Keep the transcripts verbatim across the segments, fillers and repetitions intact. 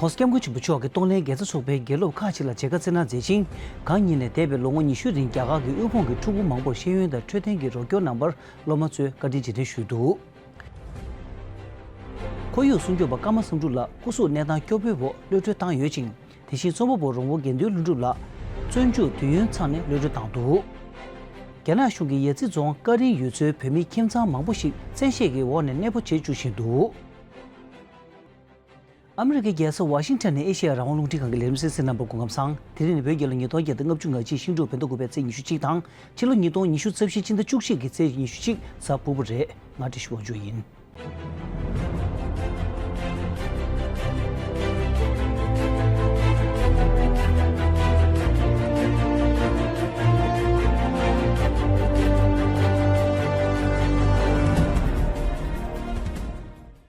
༸གོང་ས་༸སྐྱབས་མགོན་ཆེན་པོ་མཆོག་གིས་གཏོང་ལེན་དགེ་རྩ་ཚོགས་པའི་དགེ་སློབ་ཁག་ཅིག་ལ་མཇལ་ཁ་བསྩལ་གནང་མཛད་ཅིང་། གང་ཉིད་ནས་འདས་པའི་ལོ་ངོ་ཉི་ཤུ་རིང་རྒྱ་གར་གྱི་དབུལ་ཕོངས་ཀྱི་ཕྲུ་གུ་མང་པོར་ཤེས་ཡོན་དང་འཕྲོད་བསྟེན་གྱི་རོགས་སྐྱོར་གནང་བར་སློབ་མ་ཚོས་བཀའ་དྲིན་རྗེས་དྲན་ཞུས་འདུག་ཁོར་ཡུག་སྲུང་སྐྱོབ་པ་ཀརྨ་བསམ་འགྲུབ་ལགས་སྐུ་གཟུགས་གནས་སྟངས་སྐྱོ་པོའི་འོག་གློད་གྲོལ་བཏང་ཡོད་ཅིང་། དེ་བཞིན་རྩོམ་པ་པོ་རོང་བོ་དགེ་འདུན་ལྷུན་གྲུབ་ལགས་བཙོན་འཇུག་དུས་ཡུན་ཚང་ནས་གློད་གྲོལ་བཏང་འདུག་རྒྱ་ནག་གཞུང་གིས་ཡ་ཙི་རྫོང་ཀ་རིང་ཡུལ་ཚོའི་བོད་མི་ཁྱིམ་ཚང་མང་པོ་ཞིག་བཙན་ཤེད་ཀྱི་འོག་ནས་གནས་སྤོ་བྱེད་བཅུག་བཞིན་འདུག་ཨ་མི་རི་ཀའི་རྒྱལ་ས་ཝ་ཤིང་ཊོན་ནས་ཨེ་ཤེ་ཡ་རང་དབང་རླུང་འཕྲིན་ཁང་གི་ལས་རིམ་གསན་གཟིགས་གནང་བར་སྐུ་ཁམས་བཟང་། དེ་རིང་ནི་བོད་རྒྱལ་ལོ་ཉིས་སྟོང་བརྒྱ་དང་ལྔ་བཅུ་ང་གཅིག་ཤིང་འབྲུག་བོད་ཟླ་དགུ་པའི་ཚེས་ཉི་ཤུ་གཅིག་དང་ཕྱི་ལོ་ཉིས་སྟོང་ཉི་ཤུ་རྩ་བཞི་ཕྱི་ཟླ་བཅུ་གཅིག་གི་ཚེས་ཉི་ཤུ་གཅིག་གཟའ་ཕུར་བུ་རེད། ང་བཀྲ་ཤིས་དབང་ཕྱུག་ཡིན།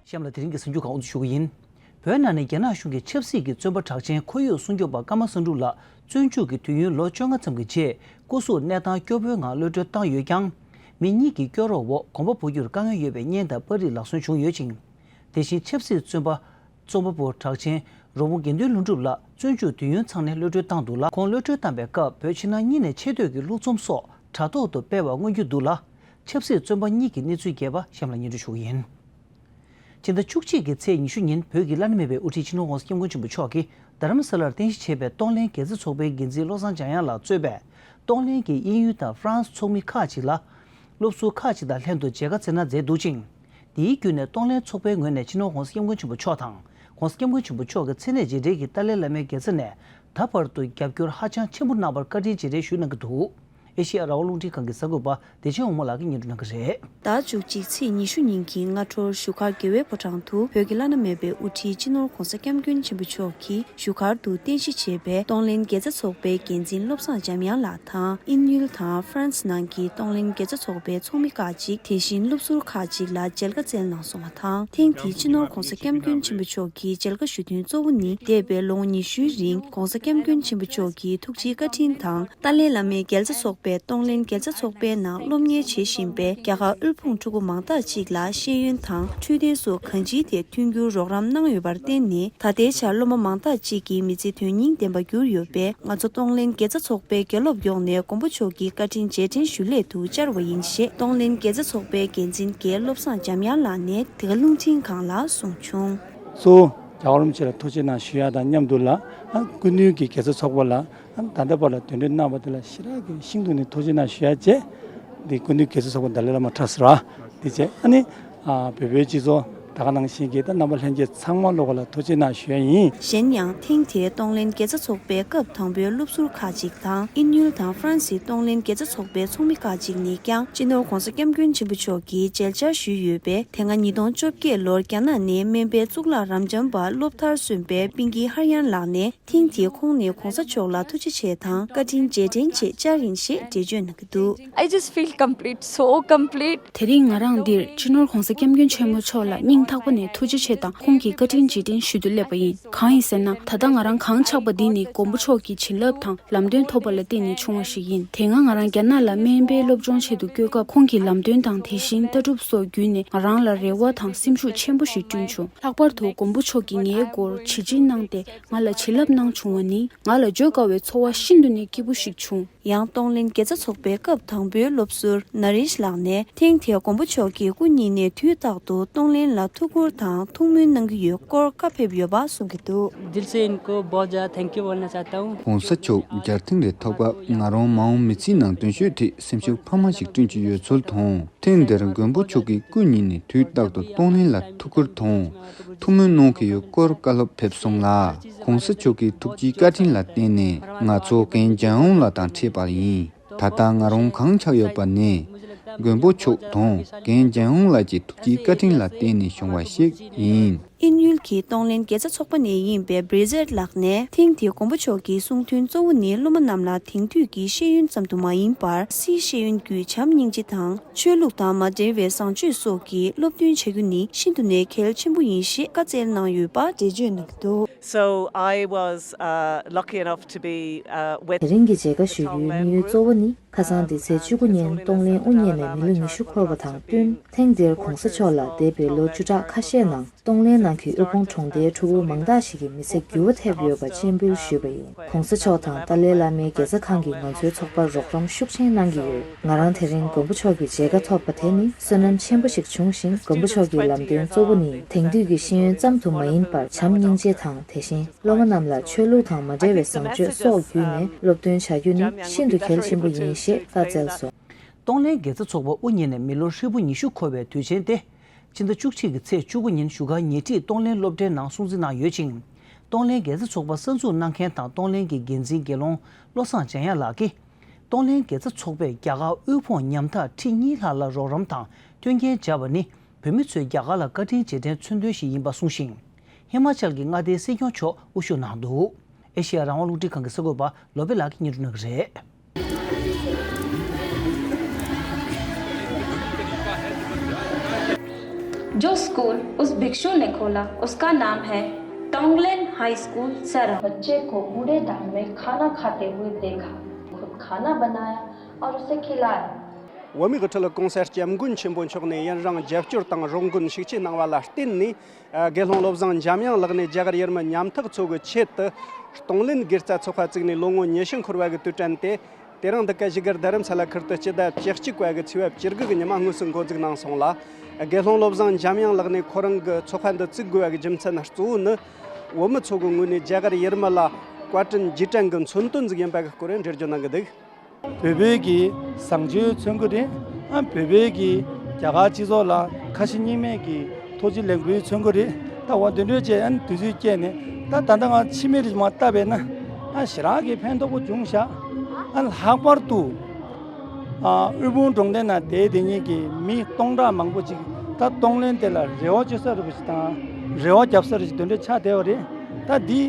གཤམ་ལ་དེ་རིང་གི་གསར་འགྱུར་ཁག་དབུ་འཛུགས་ཞུ་གི་ཡིན། བོད་ནང་ནས་རྒྱ་ནག་གཞུང་གིས་ཆབ་སྲིད་ཀྱི་བཙོན་པ་གྲགས་ཅན་ཁོར་ཡུག་སྲུང་སྐྱོབ་པ་ཀརྨ་བསམ་འགྲུབ་ལགས་བཙོན་འཇུག་གི་དུས་ཡུན་ལོ་བཅོ་ལྔ་ཙམ་གྱི་རྗེས་སྐུ་གཟུགས་གནས་སྟངས་སྐྱོ་པོའི་ངང་གློད་གྲོལ་བཏང་ཡོད་ཀྱང་། མི་གཉིས་ཀྱི་སྐྱོ་རོགས་འོག་གོམ་པ་སྤོ་རྒྱུར་དཀའ་ངལ་ཡོད་པའི་བརྙན་དང་པར་རིས་ལག་སོན་བྱུང་ཡོད་ཅིང་། དེ་བཞིན་ཆབ་སྲིད་བཙོན་པ་རྩོམ་པ་པོ་གྲགས་ཅན་རོང་བོ་དགེ་འདུན་ལྷུན་གྲུབ་ལགས་བཙོན་འཇུག་དུས་ཡུན་ཚང་ནས་གློད་གྲོལ་བཏང་འདུག་ལ། ཁོང་གློད་གྲོལ་བཏང་པའི་སྐབས་བོད་ཕྱི་ནང་གཉིས་ནས་ཆེ་བསྟོད་ཀྱི་ལྷུག་རྩོམ་སོགས་དྲ་ཐོག་ཏུ་སྤེལ་བ་མངོན་རྒྱུ་འདུག་ལ། ཆབ་སྲིད་བཙོན་པ་གཉིས་ཀྱི་གནས་ཚུལ་རྒྱས་པ་གཤམ་ལ་སྙན་སྒྲོན་ཞུ་གི་ཡིན། ཕྱི་ཟླ་བཅུ་གཅིག་གི་ཚེས་ཉི་ཤུ་ཉིན་བོད་ཀྱི་བླ་ན་མེད་པའི་དབུ་ཁྲིད་སྤྱི་ནོར་༸གོང་ས་༸སྐྱབས་མགོན་ཆེན་པོ་མཆོག་གིས་རྡ་རམ་ས་ལར་རྟེན་གཞི་བྱས་པའི་གཏོང་ལེན་དགེ་རྩ་ཚོགས་པའི་འགན་འཛིན་བློ་བཟང་འཇམ་དབྱངས་ལགས་གཙོས་པའི་གཏོང་ལེན་གྱི་དབྱིན་ཡུལ་དང་ཧྥ་རན་སི་ཚོགས་མི་ཁག་ཅིག་ལ་སློབ་ཟུར་ཁག་ཅིག་དང་ལྷན་དུ་མཇལ་ཁ་བསྩལ་གནང་མཛད་འདུག་ཅིང་། འདིའི་བརྒྱུད་ནས་གཏོང་ལེན་ཚོགས་པའི་ངོས་ནས་སྤྱི་ནོར་༸གོང་ས་༸སྐྱབས་མགོན་ཆེན་པོ་མཆོག་དང་༸གོང་ས་༸སྐྱབས་མགོན་ཆེན་པོ་མཆོག་གི་མཚན་གནས་རྗེས་དྲན་གྱི་ཏཱ་ལའི་བླ་མའི་དགེ་རྩ་ནས་ད་བར་དུ་རྒྱབ་སྐྱོར་ཧ་ཅང་ཆེན་པོ་གནང་བར་བཀའ་དྲིན་རྗེས་དྲན་ཞུ་གནང་གི་འདུག་ཨེ་ཤེ་ཡ་རང་དབང་རླུང་འཕྲིན་ཁང་གི་གསར་འགོད་པ་བདེ་ཆེན་དབང་མོ་ལགས་ཀྱིས་སྙན་སྒྲོན་གནང་གི་རེད། ཟླ་བཅུ་གཅིག་ཚེས་ཉི་ཤུ་ཉིན་གྱི་སྔ་དྲོར་བཞུགས་སྒར་རྒྱལ་བའི་ཕོ་བྲང་དུ་བོད་ཀྱི་བླ་ན་མེད་པའི་དབུ་ཁྲིད་སྤྱི་ནོར་༸གོང་ས་༸སྐྱབས་མགོན་ཆེན་པོ་མཆོག་གིས་བཞུགས་སྒར་དུ་རྟེན་གཞི་བྱས་པའི་གཏོང་ལེན་དགེ་རྩ་ཚོགས་པའི་འགན་འཛིན་བློ་བཟང་འཇམ་དབྱངས་ལགས་དང་དབྱིན་ཡུལ་དང་ཧྥ་རན་སི་ནང་གི་གཏོང་ལེན་དགེ་རྩ་ཚོགས་པའི་ཚོགས་མི་ཁག་ཅིག་དེ་བཞིན་སློབ་ཟུར་ཁག་ཅིག་ལ་མཇལ་ཁ་བསྩལ་གནང་སོང་བ་དང་། ཐེངས་འདིའི་སྤྱི་ནོར་༸གོང་ས་༸སྐྱབས་མགོན་ཆེན་པོ་མཆོག་གི་མཇལ་ཁ་ཞུ་དོན་གཙོ་བོ་ནི་འདས་པའི་ལོ་ངོ་ཉི་ཤུའི་རིང་༸གོང་ས་༸སྐྱབས་མགོན་ཆེན་པོ་མཆོག་གི་ཐུགས་རྗེའི་བཀའ་དྲིན་དང་། ཏཱ་ལའི་བླ་མའི་དགེ་རྩ་ཚོགས་པས་གཏོང་ལེན་དགེ་རྩ་ཚོགས་པའི་ནང་སློབ་གཉེར་བྱེད་བཞིན་པའི་རྒྱ་གར་དབུལ་ཕོངས་ཕྲུ་གུ་མང་དག་ཅིག་ལ་ཤེས་ཡོན་དང་འཕྲོད་བསྟེན་སོགས་གང་ཅིའི་ཐད་མཐུན་འགྱུར་རོགས་རམ་གནང་ཡོད་པར་བརྟེན་ནས། ད་ལྟའི་ཆར་སློབ་མ་མང་དག་ཅིག་གི་མི་ཚེ་དོན་སྙིང་ལྡན་པ་གྱུར་ཡོད་པས། ང་ཚོ་གཏོང་ལེན་དགེ་རྩ་ཚོགས་པའི་དགེ་སློབ་ཡོངས་ནས་མགོན་པོ་མཆོག་གི་བཀའ་དྲིན་རྗེས་དྲན་ཞུ་སླད་དུ་བཅར་བ་ཡིན། ཞེས་གཏོང་ལེན་དགེ་རྩ་ཚོགས་པའི་འགན་འཛིན་དགེ་བློ་བཟང་འཇམ་དབྱངས་ལགས་ནས་དེ་ག་རླུང་འཕྲིན་ཁང་ལ་གསུངས་བྱུང་། གཙོ་བོ་རྒྱལ་བ་རིན་པོ་ཆེ་ལ་ཐུགས་རྗེ་གནང་ཞུ་ཡ་དང་མཉམ་དུ་ལ། སྐུ་མདུན་གྱི་དགེ་རྩ་ཚོགས་པ་ལ། ད་ལྟ་བར་ལ་གདན་འདྲེན་གནང་བ་དེ་ལ་ཞེ་དྲག་གི་ཤིན་ཏུ་ནས་ཐུགས་རྗེ་གནང་ཞུ་ཡ་བཅས། འདི་སྐུ་མདུན་དགེ་རྩ་ཚོགས་པ་ཏཱ་ལའི་བླ་མ་ཁྲ་ཟུར་བ་འདི་བཅས། ཨ་ནི་བོད་པའི་སྤྱི་ཚོགས་ད་ག་ནང་བཞིན་གྱི་ད་རྣམ་པ་ལྷན་རྒྱས་ཚང་མ་ལོག་ལ་ཐུགས་རྗེ་གནང་ཞུ་ཡ་ཡིན། གཞན་ཡང་ཐེངས་དེའི་གཏོང་ལེན་དགེ་རྩ་ཚོགས་པའི་སྐབས་དང་པོའི་སློབ་ཟུར་ཁག་ཅིག་དང་དབྱིན་ཡུལ་དང་ཧྥ་རན་སིའི་གཏོང་ལེན་དགེ་རྩ་ཚོགས་པའི་ཚོགས་མི་ཁག་ཅིག་ནས་ཀྱང་སྤྱི་ནོར་༸གོང་ས་༸སྐྱབས་མགོན་ཆེན་པོ་མཆོག་གིས་མཇལ་བཅར་ཞུས་ཡོད་པས། དེ་སྔ་ཉིས་སྟོང་བཅོ་བརྒྱད་ལོར་རྒྱ་ནག་ནས་སྨན་པའི་གཙུག་ལག་རབ་འབྱམས་པ་སློབ་མཐར་སོན་པའི་པིང་ཀི་ཧར་ཡན་ལགས་ནས། ཐེངས་འདིའི་ཁོང་ནས་༸གོང་ས་མཆོག་ལ་ཐུགས་རྗེ་ཆེ་དང་བཀའ་དྲིན་རྗེས་དྲན་ཆེད་བཅར་ཡིན་ཞེས་འགྲེལ་བརྗོད་གནང་གི་འདུག I just feel complete, so complete. དེ་རིང་ང་རང་འདིར་སྤྱི་ནོར་༸གོང་ས་༸སྐྱབས་མགོན་ཆེན་པོ་མཆོག་ལ་སྙིང་ཐག་པ་ནས་ཐུགས་རྗེ་ཆེ་དང་ཁོང་གི་བཀའ་དྲིན་རྗེས་དྲན་ཞུ་དུ་སླེབས་པ་ཡིན། གང་ཡིན་ཟེར་ན། ད་ལྟ་ང་རང་གང་ཆགས་པ་འདི་ནི་མགོན་པོ་མཆོག་གི་བྱིན་རླབས་དང་ལམ་སྟོན་ཐོབ་པ་ལ་བརྟེན་ནས་བྱུང་བ་ཞིག་ཡིན། དེ་སྔ་ང་རང་རྒྱ་ནག་ལ་སྨན་པའི་སློབ་སྦྱོང་ཆེད་དུ་བསྐྱོད་སྐབས། ཁོང་གི་ལམ་སྟོན་དང་དེ་བཞིན་ལྟ་གྲུབ་སོགས་བརྒྱུད་ནས་ང་རང་ལ་རེ་བ་དང་སེམས་ཤུགས་ཆེན་པོ་ཞིག་བསྐྲུན་བྱུང་། ལྷག་པར་དུ་མགོན་པོ་མཆོག་གིས་ངའི་སྐོར་བྱིལ་བྱིལ་གནང་སྟེ། ང་ལ་བྱིན་རླབས་གནང་བྱུང་བ་ནི། ང་ལ་བརྗོད་དཀའ་བའི་ཚོར་བ་ཤིན་ཏུ་ནས་སྐྱིད་པོ་ཞིག་བྱུང་། ཡང་གཏོང་ལེན་དགེ་རྩ་ཚོགས་པའི་སྐབས་དང་པོའི་སློབ་ཟུར་ན་རེཤ་ལགས་ནས། ཐེངས་དེར་མགོན་པོ་མཆོག་གིས་སྐུ་ཉིད་ནས་དུས་རྟག་ཏུ་གཏོང་ལེན་ལ་ཐུགས་ཁུར་དང་ཐུགས་སྨོན་གནང་གི་ཡོད་སྐོར་བཀའ་ཕེབས་ཡོད་པ་གསུང་གི་འདུག दिल से इनको बहुत ज़्यादा थैंक यू बोलना चाहता हूँ। ༸གོང་ས་མཆོག་རྒྱལ་ཐེངས་རེ་ཐོག་སྐབས། ང་རང་མ་འོངས་མི་ཚེའི་ནང་སྟོན་ཤོས་དེ་སེམས་ཤུགས་འཕར་མ་ཞིག་བསྐྲུན་གྱི་ཡོད་ཚུལ་དང་། ཐེངས་འདིར་མགོན་པོ་མཆོག་གིས་སྐུ་ཉིད་ནས་དུས་རྟག་ཏུ་གཏོང་ལེན་ལ་ཐུགས་ཁུར་དང་ཐུགས་སྨོན་གནང་གི་ཡོད་སྐོར་བཀའ་སློབ་ཕེབས་སོང་ལ། ༸གོང་ས་མཆོག་གི་ཐུགས་རྗེའི་བཀའ་དྲིན་ལ་བརྟེན་ནས་ང་ཚོ་རྒན་འཇམ་དབྱངས་ལགས་དང་འཕྲད་པ་ཡིན། ད་ལྟ་ང་རང་གང་ཆགས་ཡོད་པ་ནི། མགོན་པོ་མཆོག་དང་རྒན་འཇམ་དབྱངས་ལགས་ཀྱི་ཐུགས་རྗེའི་བཀའ་དྲིན་ལ་བརྟེན་ནས་བྱུང་བ་ཞིག་ཡིན། དབྱིན་ཡུལ་གྱི་གཏོང་ལེན་དགེ་རྩ་ཚོགས་པ་ནས་ཡིན་པའི་བྷི་རི་ཛེད་ལགས་ནས། ཐེངས་འདིའི་མགོན་པོ་མཆོག་གི་གསུང་དོན་གཙོ་བོ་ནི། སློབ་མ་རྣམས་ལ་དེང་དུས་ཀྱི་ཤེས་ཡོན་ཙམ་དུ་མ་ཡིན་པར། སིའི་ཤེས་ཡོན་བརྒྱུད་བྱམས་སྙིང་རྗེ་དང་། ཆོས་ལུགས་དང་མ་འབྲེལ་བའི་བཟང་སྤྱོད་སོགས་ཀྱི་སློབ་སྟོན་བྱ་རྒྱུ་ནི་ཤིན་ཏུ་ནས་གལ་ཆེན་པོ་ཡིན་ཞེས་བཀའ་སྩལ་གནང་ཡོད་པ་འགྲེལ་བརྗོད་གནང་གི་འདུག So I was, uh, lucky enough to be, uh, with དེ་རིང་གི་མཇལ་ཁ་ཞུ་རྒྱུའི་དམིགས་ཡུལ་གཙོ་བོ་ནི། ཁ་སང་འདི་ཚེས་བཅུ་དགུ་ཉིན་གཏོང་ལེན་དབུ་བརྙེས་ནས་མི་ལོ་ཉི་ཤུ་འཁོར་བ་དང་བསྟུན། ཐེངས་འདིར་༸གོང་ས་མཆོག་ལ་འདས་པའི་ལོ་བཅུ་ཕྲག་ཁ་ཤས་ནང་ གཏོང་ལེན་ནང་གི་དབུལ་ཕོངས་གྲོང་རྡལ་ཕྲུ་གུ་མང་དག་ཞིག་གི་མི་ཚེ་འགྱུར་བ་ཐེབས་ཡོད་པ་སྤྱན་འབུལ་ཞུས་པ་ཡིན། ྋགོང་ས་མཆོག་དང་ཏཱ་ལའི་བླ་མའི་དགེ་རྩ་ཁང་གིས་ང་ཚོའི་ཚོགས་པར་རོགས་རམ་ཤུགས་ཆེན་གནང་གི་ཡོད། ང་རང་དེ་རིང་མགོན་པོ་མཆོག་གི་མཇལ་ཁ་ཐོབ་པ་དེ་ནི་བསོད་ནམས་ཆེན་པོ་ཞིག་བྱུང་ཞིང་། མགོན་པོ་མཆོག་གི་ལམ་སྟོན་གཙོ་བོ་ནི་དེང་དུས་ཀྱི་ཤེས་ཡོན་ཙམ་དུ་མ་ཡིན་པར་བྱམས་སྙིང་རྗེ་དང་། དེ་བཞིན་སློབ་མ་རྣམས་ལ་ཆོས་ལུགས་དང་མ་འབྲེལ་བའི་བཟང་སྤྱོད་སོགས་བརྒྱུད་ནས་སློབ་སྟོན་བྱ་རྒྱུ་ནི་ཤིན་ཏུ་གལ་ཆེན་པོ་ཡིན་ཞེས་བཀའ་སྩལ་སོང་། གཏོང་ལེན་དགེ་རྩ་ཚོགས་པ་དབུ་བརྙེས་ནས་མི་ལོ་ཧྲིལ་པོ་ཉི་ཤུ་འཁོར་བའི་དུས་ཆེན་ཏེ། ཕྱི་ཟླ་བཅུ་གཅིག་གི་ཚེས་བཅུ་དགུ་ཉིན་བཞུགས་སྒར་ཉེ་འཁྲིས་གཏོང་ལེན་སློབ་གྲྭའི་ནང་སྲུང་བརྩི་གནང་ཡོད་ཅིང་། གཏོང་ལེན་དགེ་རྩ་ཚོགས་པ་གསར་འཛུགས་གནང་མཁན་དང་གཏོང་ལེན་གྱི་འགན་འཛིན་དགེ་སློང་བློ་བཟང་འཇམ་དབྱངས་ལགས་ཀྱིས། གཏོང་ལེན་དགེ་རྩ་ཚོགས་པས་རྒྱ་གར་དབུལ་ཕོངས་ཉམ་ཐག་ཁྲི་གཉིས་ལྷག་ལ་རོགས་རམ་དང་མཐུན་རྐྱེན་སྦྱར་བ་ནི། བོད་མི་ཚོས་རྒྱ་གར་ལ་བཀའ་དྲིན་རྗེས་དྲན་མཚོན་དོན་ཞིག་ཡིན་པ་གསུངས་ཤིང་། ཧི་མ་ཅལ་གྱི་མངའ་སྡེའི་སྲིད་སྐྱོང་མཆོག་དབུ་བཞུགས་གནང་འདུག་ཨེ་ཤེ་ཡ་རང་དབང་རླུང་འཕྲིན་ཁང་གི་གསར་འགོད་པ་བློ་བྷེ་ལགས་ཀྱིས་སྙན་སྒྲོན་གནང་གི་རེད། जो स्कूल उस भिक्षु ने खोला, उसका नाम है टोंगलेन हाई स्कूल, सरह। बच्चे को बूढ़े दाम में खाना खाते हुए देखा, खुद खाना बनाया और उसे खिलाया। བོད་མིའི་དབུ་ཁྲིད་ྋགོང་ས་ྋསྐྱབས་མགོན་ཆེན་པོ་མཆོག་ནས་ཡུན་རིང་རྒྱབ་སྐྱོར་དང་རོགས་མགོན་ཤུགས་ཆེ་གནང་བ་ལ་བརྟེན་ནས། དགེ་སློང་བློ་བཟང་འཇམ་དབྱངས་ལགས་ནས་རྒྱ་གར་ཡུལ་མི་ཉམ་ཐག་ཚོ་གི་ཆེད་དུ་གཏོང་ལེན་དགེ་རྩ་ཚོགས་པ་བཙུགས་ནས་ལོ་ངོ་ཉི་ཤུ་འཁོར་བ་གི་དུས་དྲན་ཏེ། དེ་རིང་འདི་ག་བཞུགས་སྒར་རྡ་རམ་ས་ལ་ཁུལ་དུ་སྤྱི་ཟླ་བཅུ་གཅིག་པ་གི་ཚེས་པ་བཅུ་དགུ་གི་ཉི་མ་དངོས་སུ་འགོ་འཛུགས་གནང་སོང་ལ། དགེ་སློང་བློ་བཟང་འཇམ་དབྱངས་ལགས་ནས་ཁོ་རང་གི་ཚོགས་པ་འདི་བཙུགས་དགོས་པ་གི་རྒྱུ་མཚན་གཙོ་བོ་ནི། བོད་མི་ཚོ་གི་ངོས་ནས་རྒྱ་གར་ཡུལ་མི་ལ་བཀའ་དྲིན་རྗེས་དྲན་གི་མཚོན་དོན་ཟིག་ཡིན་པ་གི་སྐོར་འགྲེལ་བརྗོད་གནང་གི་འདུག་བོད་བོད་ཀྱི་བཟང་སྤྱོད་མཚོན་གྱི་རེད། ཨ་བོད་བོད་ཀྱི་རྒྱ་གར་སྤྱི་ཚོགས་ལ་ཁ་ཞེ་གཉིས་མེད་ཀྱི་ཐུགས་རྗེ་ལེགས་འབུལ་མཚོན་གྱི་རེད། ད་འོ་དེ་འདྲ་བྱས་ཨ་ནི་དུས་ཚོད་བསྐྱལ་ནས་ད་ད་ལྟ་ང་ཕྱི་མི་རིགས་མ་ལྟ་བས་ན་ཨ་ཞེ་དྲག་གི་ཕན་ཐོགས་པོ་བྱུང་ཤག་ཨ་ལྷག་པར་དུ་ཨ་དབུལ་ཕོངས་གྲོང་རྡལ་ན་བསྡད་དེ་ཉིད་ཀྱི་མི་སྟོང་ཕྲག་མང་པོ་ཅིག་ད་གཏོང་ལེན་དེ་ལ་རེ་བ་བཅོལ་ས་རེད་པ་ཞིག་དང་རེ་བ་བརྒྱབ་ས་རེད་ཞིག་དེ་འདྲ་ཆགས་བསྡད་པ་རེད། ད་འདི་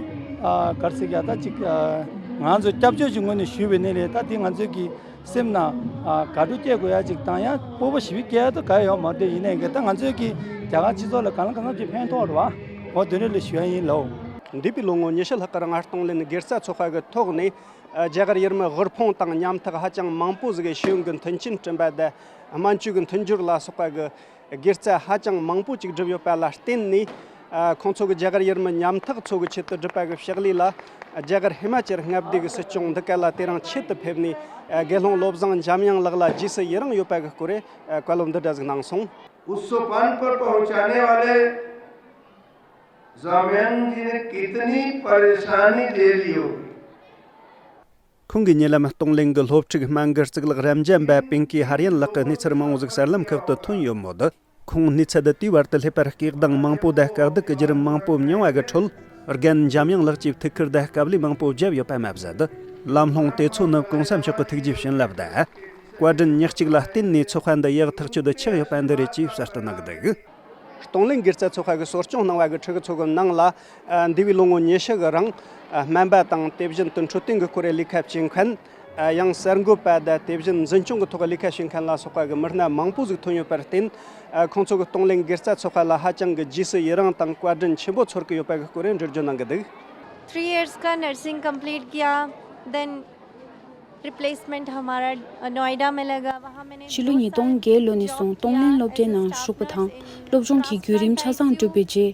ཨ་ག་རེ་ཟེར་གྱི་ཡ་ད་ཅིག་ཨ་ང་ཚོ་སྐྱབས་བཅོལ་གྱི་ངོས་ནས་ཞུས་པའི་གནས་ལས་ད་འདི་ང་ཚོའི་གི་སེམས་ནང་ཨ་དགའ་སྤྲོ་སྐྱེ་དགོས་ཡ་ཅིག་དང་ཡང་སྤོབས་པ་ཞེ་པོ་སྐྱེ་ཡ་ད་ག་ཡོད་མ་རེད། ཡིན་ནའི་གི་ད་ང་ཚོའི་གི་རྒྱ་གར་སྤྱི་ཚོགས་ལ་གང་ལ་གང་འཚམ་གྱི་ཕན་ཐོགས་རེད་བ། འོ་དེ་འདྲ་ལས་ཞུ་ཡ་ཡིན་ལོ། འདས་པའི་ལོ་ངོ་ཉི་ཤུ་ལྷག་གི་རིང་གཏོང་ལེན་དགེ་རྩ་ཚོགས་པ་གི་ཐོག་ནས་ཨ་རྒྱ་གར་ཡུལ་མི་དབུལ་ཕོངས་དང་ཉམ་ཐག་ཧ་ཅང་མང་པོ་ཟིག་གི་ཤེས་ཡོན་གི་མཐུན་རྐྱེན་བསྐྲུན་པ་དང་སྨན་བཅོས་གི་མཐུན་སྦྱོར་ལ་སོགས་པ་གི་དགེ་རྩ་ཧ་ཅང་མང་པོ་ཅིག་བསྒྲུབས་ཡོད་པ་ལ་བརྟེན་ནས། ཨ་ཁོང་ཚོ་གི་རྒྱ་གར་ཡུལ་མི་ཉམ་ཐག་ཚོ་གི་ཆེད་དུ་བསྒྲུབས་པ་གི་ཕྱག་ལས་ལ། རྒྱ་གར་ཧི་མ་ཅལ་མངའ་སྡེ་གི་སྲིད་སྐྱོང་འདི་ག་ལ་དེ་རིང་ཆེད་དུ་ཕེབས་ནས། ཨ་དགེ་སློང་བློ་བཟང་འཇམ་དབྱངས་ལགས་ལ་རྗེས་སུ་ཡི་རང་ཡོད་པ་གི་སྐོར་རེ་ཨ་བཀའ་སློབ་འདི་འདྲ་ཟིག་གནང་སོང་། उस सोपान पर पहुंचाने वाले जामयंग जी ने कितनी परेशानी झेली होगी। ཁོང་གི་ཉེ་ལམ་གཏོང་ལེན་གྱི་སློབ་ཕྲུག་སྨན་གྱི་གཙུག་ལག་རབ་འབྱམས་པ་པིང་ཀི་ཧར་ཡན་ལགས་ཀྱིས་གནས་ཚུལ་མང་བོ་ཟིག་གསར་ལམ་ཁག་ཏུ་ཐོན་ཡོད་མོད། ཁོང་གནས་ཚུལ་འདི་དུས་བར་དུ་སླེབས་པར་སྐས་གདང་མང་པོ་དང་དཀའ་སྡུག་གི་བརྒྱུད་རིམ་མང་པོ་མྱངས་པ་གི་ཁྲོད། རྒན་འཇམ་དབྱངས་ལགས་ཀྱིས་ཐུགས་ཁུར་དང་དཀའ་ལས་མང་པོ་བརྒྱབ་ཡོད་པ་མ་ཟད། ལམ་ལྷོང་དེ་ཚོ་ནི་གོང་ས་མཆོག་གི་ཐུགས་རྗེ་བྱིན་རླབས་དང་། བཀའ་དྲིན་ཉག་གཅིག་ལ་བརྟེན་ནས་ཚོགས་པ་འདི་ཡག་ཐག་ཆོད་དུ་ཆགས་ཡོད་པ་འདི་རེད་ཅེས་གསལ་སྟོན་གནང་གི་འདུག་གཏོང་ལེན་དགེ་རྩ་ཚོགས་པ་གི་གསོ་སྐྱོང་གནང་བ་གི་ཕྲུ་གུ་ཚོ་གི་ནང་ལ། ཨ་འདས་པའི་ལོ་ངོ་ཉི་ཤུ་གི་རིང་། ཨ་སྨན་པ་དང་དེ་བཞིན་དུ་འཕྲོད་བསྟེན་གྱི་སྐོར་ལས་ཀ་བྱེད་མཁན། ཨ་ཡང་གསར་འགོད་པ་དང་དེ་བཞིན་འཛིན་སྐྱོང་གི་ཐོག་ལས་ཀ་བྱེད་མཁན་ལ་སོགས་པ་གི་མི་སྣ་མང་པོ་ཟིག་ཐོན་ཡོད་པར་བརྟེན། ཨ་ཁོང་ཚོ་གི་གཏོང་ལེན་དགེ་རྩ་ཚོགས་པ་ལ་ཧ་ཅང་གི་རྗེས་སུ་ཡི་རང་དང་བཀའ་དྲིན་ཆེན་པོ་ཚོར་གི་ཡོད་པ་གི་སྐོར་རེ་འགྲེལ་བརྗོད་གནང་གི་འདུག Three years का नर्सिंग कंप्लीट किया, देन रिप्लेसमेंट हमारा नोएडा में लगा, वहाँ मैंने ཕྱི་ལོ་ཉིས་སྟོང་བརྒྱད་ལོ་ནས་བཟུང་གཏོང་ལེན་སློབ་གྲྭའི་ནང་ཞུགས་པ་དང་སློབ་སྦྱོང་གི་བརྒྱུད་རིམ་ཆ་ཚང་གྲུབ་པའི་རྗེས།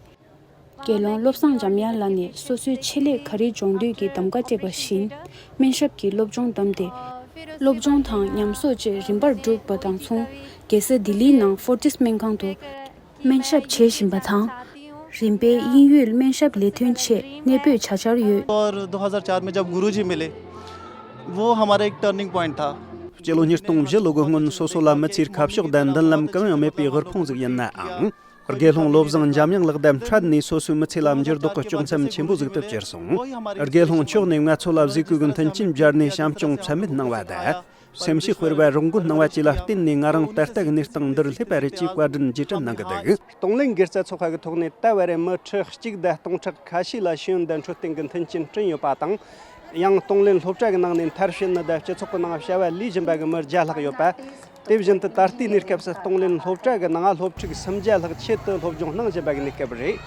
དགེ་སློང་བློ་བཟང་འཇམ་དབྱངས་ལགས་ནས་སོ་སོའི་ཆེད་ལས་ག་རེ་སྦྱོང་འདོད་ཀྱི་གདམ་ག་སྤྲད་པ་བཞིན་སྨན་ཞབས་ཀྱི་སློབ་སྦྱོང་བདམས་ཏེ། སློབ་སྦྱོང་དང་ཉམས་གསོ་བཅས་རིམ་པར་བསྒྲུབས་པ་དང་མཚུངས། རྒྱལ་ས་ལྡི་ལིའི་ནང་ཧྥོར་ཏིས་སྨན་ཁང་དུ་སྨན་ཞབས་བྱེད་བཞིན་པ་དང་། རིམ་པས་དབྱིན་ཡུལ་སྨན་ཞབས་ལས་དོན་ཆེད་གནས་སྤོས་བྱ་འཆར་ཡོད། और दो हज़ार चार में जब गुरुजी मिले, वो हमारा एक टर्निंग पॉइंट था। སྤྱི་ལོ་ཉིས་སྟོང་བཞི་ལོ་གི་སྔོན་སོ་སོ་ལ་མི་ཚེའི་ཁ་ཕྱོགས་དང་མདུན་ལམ་གང་ཡང་མེད་པའི་དབུལ་ཕོངས་ཟིག་ཡིན་ནའང་། དགེ་སློང་བློ་བཟང་འཇམ་དབྱངས་ལགས་དང་འཕྲད་ནས་སོ་སོའི་མི་ཚེ་ལ་འགྱུར་ལྡོག་གི་ལྕོག་མཚམས་ཆེན་པོ་ཟིག་ཏུ་གྱུར་སོང་། དགེ་སློང་མཆོག་ནས་ང་ཚོ་ལ་གཟིགས་སྐོར་གྱི་མཐུན་རྐྱེན་སྦྱར་ནས་བྱམས་སྐྱོང་ཚད་མེད་གནང་བ་དང་། སེམས་ཤུགས་སྤེལ་བ་རོགས་མགོན་གནང་བ་བཅས་ལ་བརྟེན་ནས་ང་རང་ད་ལྟ་གི་གནས་སྟངས་འདིར་སླེབས་པ་རེད་ཅེས་བཀའ་དྲིན་རྗེས་དྲན་གནང་གི་འདུག་གཏོང་ལེན་དགེ་རྩ་ཚོགས་པ་གི་ཐོག་ནས་ད་བར་མི་ཁྲི་གཅིག་དང་སྟོང་ཕྲག་ཁ་ཤས་ལ་ཤེས་ཡོན་དང་འཕྲོད་བསྟེན་གྱི་མཐུན་རྐྱེན་བསྐྲུན་ཡོད་པ་དང་། ཡང་གཏོང་ལེན་སློབ་གྲྭ་གི་ནང་ནས་མཐར་ཕྱིན་ནི་དང་སྤྱི་ཚོགས་ཀྱི་ནང་བྱ་བ་ལས་བཞིན་པ་གི་མི་བརྒྱ་ལྷག་ཡོད་པ། དེ་བཞིན་དུ་ད་ལྟའི་གནས་སྐབས་སུ་གཏོང་ལེན་སློབ་གྲྭ་གི་ནང་སློབ་ཕྲུག་སུམ་བརྒྱ་ལྷག་ཆེད་དུ་སློབ་སྦྱོང་གནང་བཞིན་པ་གི་གནས་སྐབས་རེད།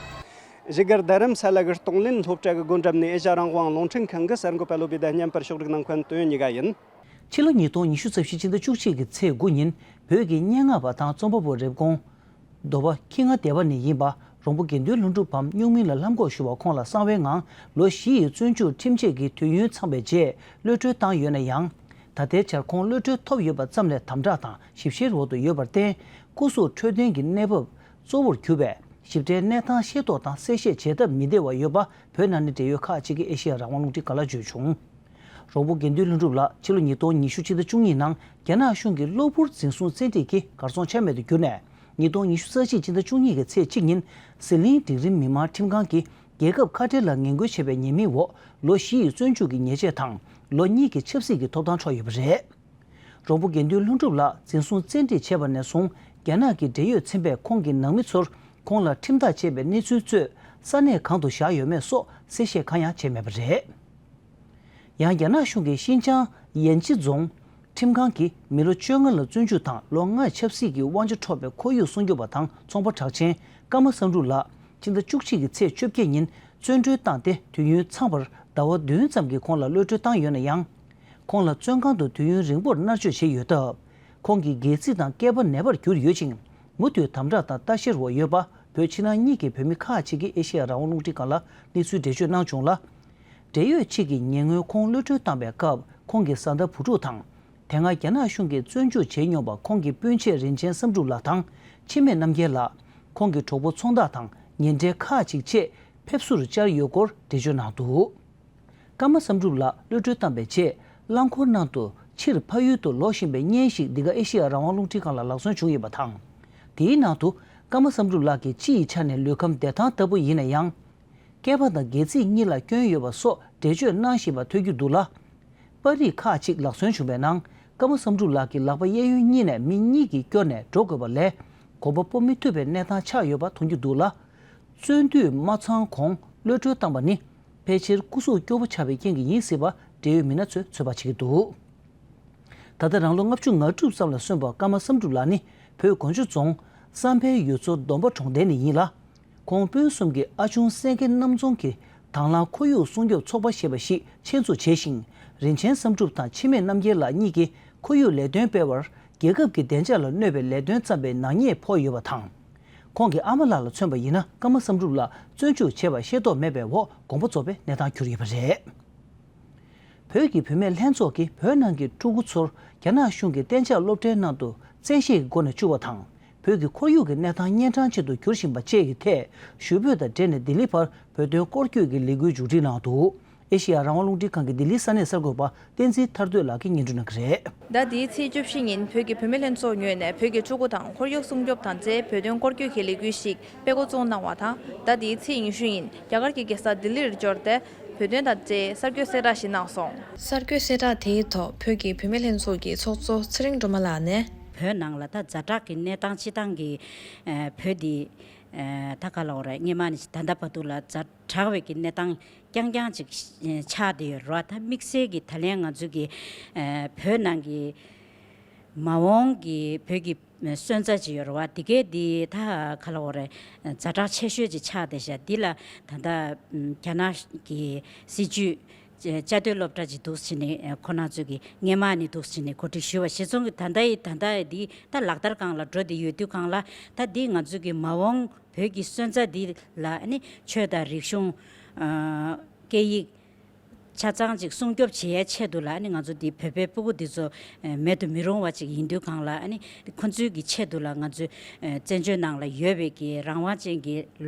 བཞུགས་སྒར་རྡ་རམ་ས་ལ་གི་གཏོང་ལེན་སློབ་གྲྭ་གི་སྒོ་འགྲམ་ནས་ཨེ་ཤ་རང་དབང་རླུང་འཕྲིན་ཁང་གི་གསར་འགོད་པ་བློ་བྷེ་དང་མཉམ་པར་ཕྱོགས་སྒྲིག་གནང་མཁན་དོན་གཉིས་ཀ་ཡིན། ཕྱི་ལོ་ཉིས་སྟོང་ཉི་ཤུ་རྩ་བཞི་ཕྱི་ཟླ་བཅུ་གཅིག་གི་ཚེས་དགུ་ཉིན་བོད་ཀྱི་སྙན་ངག་པ་དང་རྩོམ་པ་པོ་རེབ་གོང་། མདོ་བ་ཁྱི་ང་སྡེ་བ་ནས་ཡིན་པ་ རོང་པོ་དགེ་འདུན་ལྷུན་གྲུབ་བམ་སྨྱུག་མིང་ལ་ལྷམ་གོག་ཞུ་བ་ཁོང་ལ་གསང་བའི་ངང་ལོ་བཞི་ཡི་བཙོན་འཇུག་ཁྲིམས་ཆད་ཀྱི་དུས་ཡུན་ཚང་བའི་རྗེས་གློད་གྲོལ་བཏང་ཡོད་ན་ཡང་། ད་ལྟའི་ཆར་ཁོང་གློད་གྲོལ་ཐོབ་ཡོད་པ་ཙམ་ལས་དམ་དྲག་དང་ཞིབ་བཤེར་འོག་ཏུ་ཡོད་པར་བརྟེན། སྐུ་གཟུགས་འཕྲོད་བསྟེན་གྱི་གནས་བབ་གཙོ་བོར་གྱུར་པའི་ཞིབ་ཕྲའི་གནས་སྟངས་ཤེས་རྟོགས་དང་གསལ་བཤད་བྱེད་ཐབས་མི་བདེ་བ་ཡོད་པ་བོད་ནང་ནས་འབྲེལ་ཡོད་ཁག་ཅིག་གིས་ཨེ་ཤེ་ཡ་རང་དབང་རླུང་འཕྲིན་ཁང་ལ་བརྗོད་བྱུང་། རོང་པོ་དགེ་འདུན་ལྷུན་གྲུབ་ལགས་ཕྱི་ལོ་ཉིས་སྟོང་ཉི་ཤུ་ཕྱི་ཟླ་བཅུ་གཉིས་ནང་རྒྱ་ནག་གཞུང་གིས་གློ་བུར་འཛིན་བཟུང་བཙན་ཁྲིད་ཀྱིས་གར་སོང་ཆ་མེད་དུ་གྱུར་ནས། ཉིས་སྟོང་ཉི་ཤུ་རྩ་གཅིག་ཕྱི་ཟླ་བཅུ་གཉིས་ཀྱི་ཚེས་གཅིག་ཉིན་ཟི་ལིང་འབྲིང་རིམ་མི་དམངས་ཁྲིམས་ཁང་གིས་རྒྱལ་ཁབ་ཁ་བྲལ་ལ་ངན་སྐུལ་བྱས་པའི་ཉེས་མིང་འོག་ལོ་བཞི་ཡི་བཙོན་འཇུག་གི་ཉེས་ཆད་དང་ལོ་གཉིས་ཀྱི་ཆབ་སྲིད་ཀྱི་ཐོབ་ཐང་འཕྲོག་ཡོད་པ་རེད། རོང་པོ་དགེ་འདུན་ལྷུན་གྲུབ་ལགས་འཛིན་བཟུང་བཙན་ཁྲིད་བྱས་པ་ནས་བཟུང་རྒྱ་ནག་གི་འབྲེལ་ཡོད་ཚན་པས་ཁོང་གི་ནང་མི་ཚོར་ཁོང་ལ་ཁྲིམས་ཐག་བཅད་པའི་གནས་ཚུལ་གཙོས་ས་གནས་གང་དུ་བཞག་ཡོད་མེད་སོགས་གསལ་བཤད་གང་ཡང་བྱས་མེད་པ་རེད། ཡང་རྒྱ་ནག་གཞུང་གིས་ཤིན་ཅང་ཡན་ཅི་རྫོང་ཁྲིམས་ཁང་གིས་མི་ལོ་བཅོ་ལྔ་ལ་བཙོན་འཇུག་དང་ལོ་ལྔ་ཆབ་སྲིད་ཀྱི་དབང་ཆ་འཕྲོག་པའི་ཁོར་ཡུག་སྲུང་སྐྱོབ་པ་དང་ཚོང་པ་གྲགས་ཅན་ཀརྨ་བསམ་གྲུབ་ལགས་ཕྱི་ཟླ་བཅུ་གཅིག་གི་ཚེས་བཅོ་བརྒྱད་ཉིན་བཙོན་གྲོལ་བཏང་སྟེ་དུས་ཡུན་ཚང་བར་ཟླ་བ་བདུན་ཙམ་གྱི་གོང་ལ་གློད་གྲོལ་བཏང་ཡོད་ན་ཡང་། ཁོང་ལ་བཙོན་ཁང་དུ་དུས་ཡུན་རིང་པོར་མནར་གཅོད་བྱས་ཡོད་སྟབས། ཁོང་གི་སྒལ་ཚིགས་དང་སྐེད་པ་ནད་པར་གྱུར་ཡོད་ཅིང་། མུ་མཐུད་དམ་དྲག་དང་ལྟ་བཤེར་འོག་ཡོད་པ་བོད་ཕྱི་ནང་གཉིས་ཀྱི་བོད་མི་ཁག་ཅིག་གིས་ཨེ་ཤེ་ཡ་རང་དབང་རླུང་འཕྲིན་ཁང་ལ་གནས་ཚུལ་འགྲེལ་བརྗོད་གནང་བྱུང་ལ། འབྲེལ་ཡོད་ཕྱི་གི་ཉེ་སྔོན་ཁོང་གློད་གྲོལ་བཏང་པའི་སྐབས་ཁོང་གི་བཟའ་ཟླ་བུ་ཕྲུག་དང་། དེ་སྔ་རྒྱ་ནག་གཞུང་གིས་བཙོན་འཇུག་བྱས་མྱོང་པ་ཁོང་གི་སྤུན་མཆེད་རིན་ཆེན་བསམ་གྲུབ་ལགས་དང་འཆི་མེད་རྣམ་རྒྱལ་ལགས། ཁོང་གི་གྲོགས་པོ་ཚོང་བདག་དང་ཉེ་འབྲེལ་ཁག་ཅིག་བཅས་ཕེབས་བསུར་བཅར་ཡོད་སྐོར་འགྲེལ་བརྗོད་གནང་འདུག་ཀརྨ་བསམ་གྲུབ་ལགས་གློད་གྲོལ་བཏང་པའི་རྗེས་རླངས་འཁོར་ནང་དུ་ཕྱིར་ཕ་ཡུལ་དུ་ལོག་བཞིན་པའི་བརྙན་ཞིག་འདི་ག་ཨེ་ཤེ་ཡ་རང་དབང་རླུང་འཕྲིན་ཁང་ལ་ལག་སོན་བྱུང་ཡོད་པ་དང་། དེའི་ནང་དུ་ཀརྨ་བསམ་གྲུབ་ལགས་ཀྱིས་སྤྱི་ཡི་ཆ་ནས་ལུས་ཁམས་བདེ་ཐང་ལྟ་བུ་ཡིན་ན་ཡང་། སྐེད་པ་དང་སྒལ་ཚིགས་གཉིས་ལ་སྐྱོན་ཡོད་པ་སོགས་འགྲེལ་བརྗོད་གནང་བཞིན་པ་ཐོས་རྒྱུ་འདུག་ལ། པར་རིས་ཁག་ཅིག་ལག་སོན་བྱུང་བའི་ནང་ཀརྨ་བསམ་གྲུབ་ལགས་ཀྱི་ལག་པ་གཡས་གཡོན་གཉིས་ནས་མི་གཉིས་ཀྱིས་བསྐྱོར་ནས་འགྲོ་དགོས་པ་ལས་གོམ་པ་སྤོ་མི་ཐུབ་པའི་གནས་སྟངས་ཆགས་ཡོད་པ་མཐོང་རྒྱུ་འདུག་ལ། བཙོན་དུས་མ་ཚང་གོང་གློད་གྲོལ་བཏང་པ་ནི་ཕལ་ཆེར་སྐུ་གཟུགས་སྐྱོ་པོ་ཆགས་པའི་རྐྱེན་གྱིས་ཡིན་སྲིད་པ་འབྲེལ་ཡོད་མི་སྣ་ཚོས་ཚོད་དཔག་བྱེད་ཀྱི་འདུག་ད་ལྟ་རང་ལོ་ལྔ་བཅུ་ང་དྲུག་ཙམ་ལ་སོན་པ་ཀརྨ་བསམ་གྲུབ་ལགས་ནི་བོད་དགོན་ཆུ་རྫོང་བསམ་འཕེལ་ཡུལ་ཚོ་སྡོམ་པ་གྲོང་རྡལ་ནས་ཡིན་ལ། ཁོང་སྤུན་གསུམ་གྱིས་ཨ་ཆུང་སེང་གེ་གནམ་རྫོང་གི་དྭང་བླངས་ཁོར་ཡུག་སྲུང་སྐྱོབ་ཚོགས་པ་ཞེས་པ་ཞིག་ཆེད་འཛུགས་བྱས་ཤིང་། རིན་ཆེན་བསམ་གྲུབ་དང་འཆི་མེད་རྣམ་རྒྱལ་ལགས་གཉིས་ཀྱིས་ཁོར་ཡུག་ལས་དོན་སྤེལ་བར་རྒྱལ་ཁབ་ཀྱི་བདེ་འཇགས་ལ་གནོད་པའི་ལས་དོན་བརྩམས་པའི་ནག་ཉེས་ཕོག་ཡོད་པ་དང་། ཁོང་གི་ཨ་མ་ལགས་ལ་མཚོན་པ་ཡིན་ན་ཀརྨ་བསམ་གྲུབ་ལགས་བཙོན་འཇུག་བྱས་པ་ཤེས་རྟོགས་མེད་པའི་འོག་དགོངས་པ་རྫོགས་པའི་གནས་སྟངས་གྱུར་ཡོད་པ་རེད། བོད་ཀྱི་བུད་མེད་ལྷན་ཚོགས་ཀྱིས་བོད་ནང་གི་ཕྲུ་གུ་ཚོར་རྒྱ་ནག་གཞུང་གིས་གཏན་འཇགས་སློབ་གྲྭའི་ནང་དུ་བཙན་ཤེད་ཀྱི་སྒོ་ནས་བཅུག་པ་དང་། བོད་ཀྱི་ཁོར་ཡུག་གི་གནས་སྟངས་གཉན་འཕྲང་ཅན་དུ་གྱུར་བཞིན་པ་བཅས་ཀྱི་ཐད་ཞུ་འབོད་དང་འབྲེལ་ནས་ལྡི་ལི་བར་བོད་དོན་སྐོར་སྐྱོད་ཀྱི་ལས་འགུལ་མཇུག་སྒྲིལ་གནང་འདུག་ཨེ་ཤེ་ཡ་རང་དབང་རླུང་འཕྲིན་ཁང་གི་ལྡི་ལི་ས་གནས་གསར་འགོད་པ་བསྟན་འཛིན་ཐར་འདོད་ལགས་ཀྱིས་སྙན་སྒྲོན་གནང་གི་རེད། ཟླ་འདིའི་ཚེས་བཅུ་བཞི་ཉིན་བོད་ཀྱི་བུད་མེད་ལྷན་ཚོགས་ངོས་ནས་བོད་ཀྱི་ཕྲུ་གུ་དང་ཁོར་ཡུག་སྲུང་སྐྱོབ་དང་བཅས་བོད་དོན་སྐོར་སྐྱོད་ཀྱི་ལས་འགུལ་ཞིག་སྤེལ་འགོ་བཙུགས་གནང་བ་དང་། ཟླ་འདིའི་ཚེས་ཉི་ཤུ་ཉིན་རྒྱ་གར་གྱི་རྒྱལ་ས་ལྡི་ལིར་འབྱོར་ཏེ། བོད་དོན་དང་འབྲེལ་གསར་འགོད་གསལ་བསྒྲགས་ཤིག་གནང་སོང་། གསར་འགོད་གསལ་བསྒྲགས་དེའི་ཐོག་བོད་ཀྱི་བུད་མེད་ལྷན་ཚོགས་ཀྱི་ཚོགས་གཙོ་ཚེ་རིང་སྒྲོལ་མ་ལགས་ནས། བོད་ནང་ལ་ད་ཛ་དྲག་གི་གནས་སྟངས་སྤྱི་བཏང་གི་ཨ་བོད་འདི་ཨ་ད་ག་ལབ་དགོས་རེད། སྔོན་མ་ནས་ད་ལྟ་བར་དུ་ལ་ཛ་དྲག་པའི་གི་གནས་སྟངས་རྐྱང་རྐྱང་ཅིག་ཆགས་བསྡད་ཡོད་རེད་བ། ད་དམིགས་བསལ་གྱི་ད་ལན་ང་ཚོ་གི་ཨ་བོད་ནང་གི་མ་འོངས་ཀྱི་བོད་ཀྱི་སོན་རྩ་ཅིག་ཡོད་རེད་བ། དེ་གས་འདི་ད་ག་ལབ་དགོས་རེད། ཛ་དྲག་ཆེ་ཤོས་ཅིག་ཆགས་བསྡད་ཤག་འདི་ལ་ད་ལྟ་རྒྱ་ནག་གི་སྲིད་བྱུས་བཅའ་སྡོད་སློབ་གྲྭ་ཅིག་འདུག་སེ་བྱས་ནས་ཁོ་རང་ཚོས་ཀྱི་སྔོན་མ་ནས་འདུག་སེ་བྱས་ནས་གོ་སྒྲིག་ཞུས་པ་གཞི་བཟུང་གི་ད་ལྟ་ཡི་ད་ལྟ་ཡི་འདི་ད་ལག་བསྟར་སྒང་ལ་འགྲོ་བསྡད་ཡོད་དུས་སྒང་ལ། ད་འདི་ང་ཚོ་གི་མ་འོངས་བོད་ཀྱི་སོན་རྩ་འདི་ལ་ཨ་ནི་ཆོས་དང་རིག་གཞུང་ཨ་སྐད་ཡིག་ཆ་ཚང་ཅིག་སྲུང་སྐྱོབ་བྱེད་ཡའི་ཆེད་དུ་ལ་ཨ་ནི་ང་ཚོ་འདི་བོད་པའི་སྤུ་གུ་འདི་ཚོ་ཨ་མེད་དུ་མི་རུང་བ་ཅིག་ཡིན་དུས་སྒང་ལ། ཨ་ནི་ཁོང་ཚོའི་གི་ཆེད་དུ་ལ་ང་ཚོ་ཨ་བཙན་བྱོལ་ནང་ལ་ཡོད་པའི་གི་རང་དབང་ཅན་གྱི་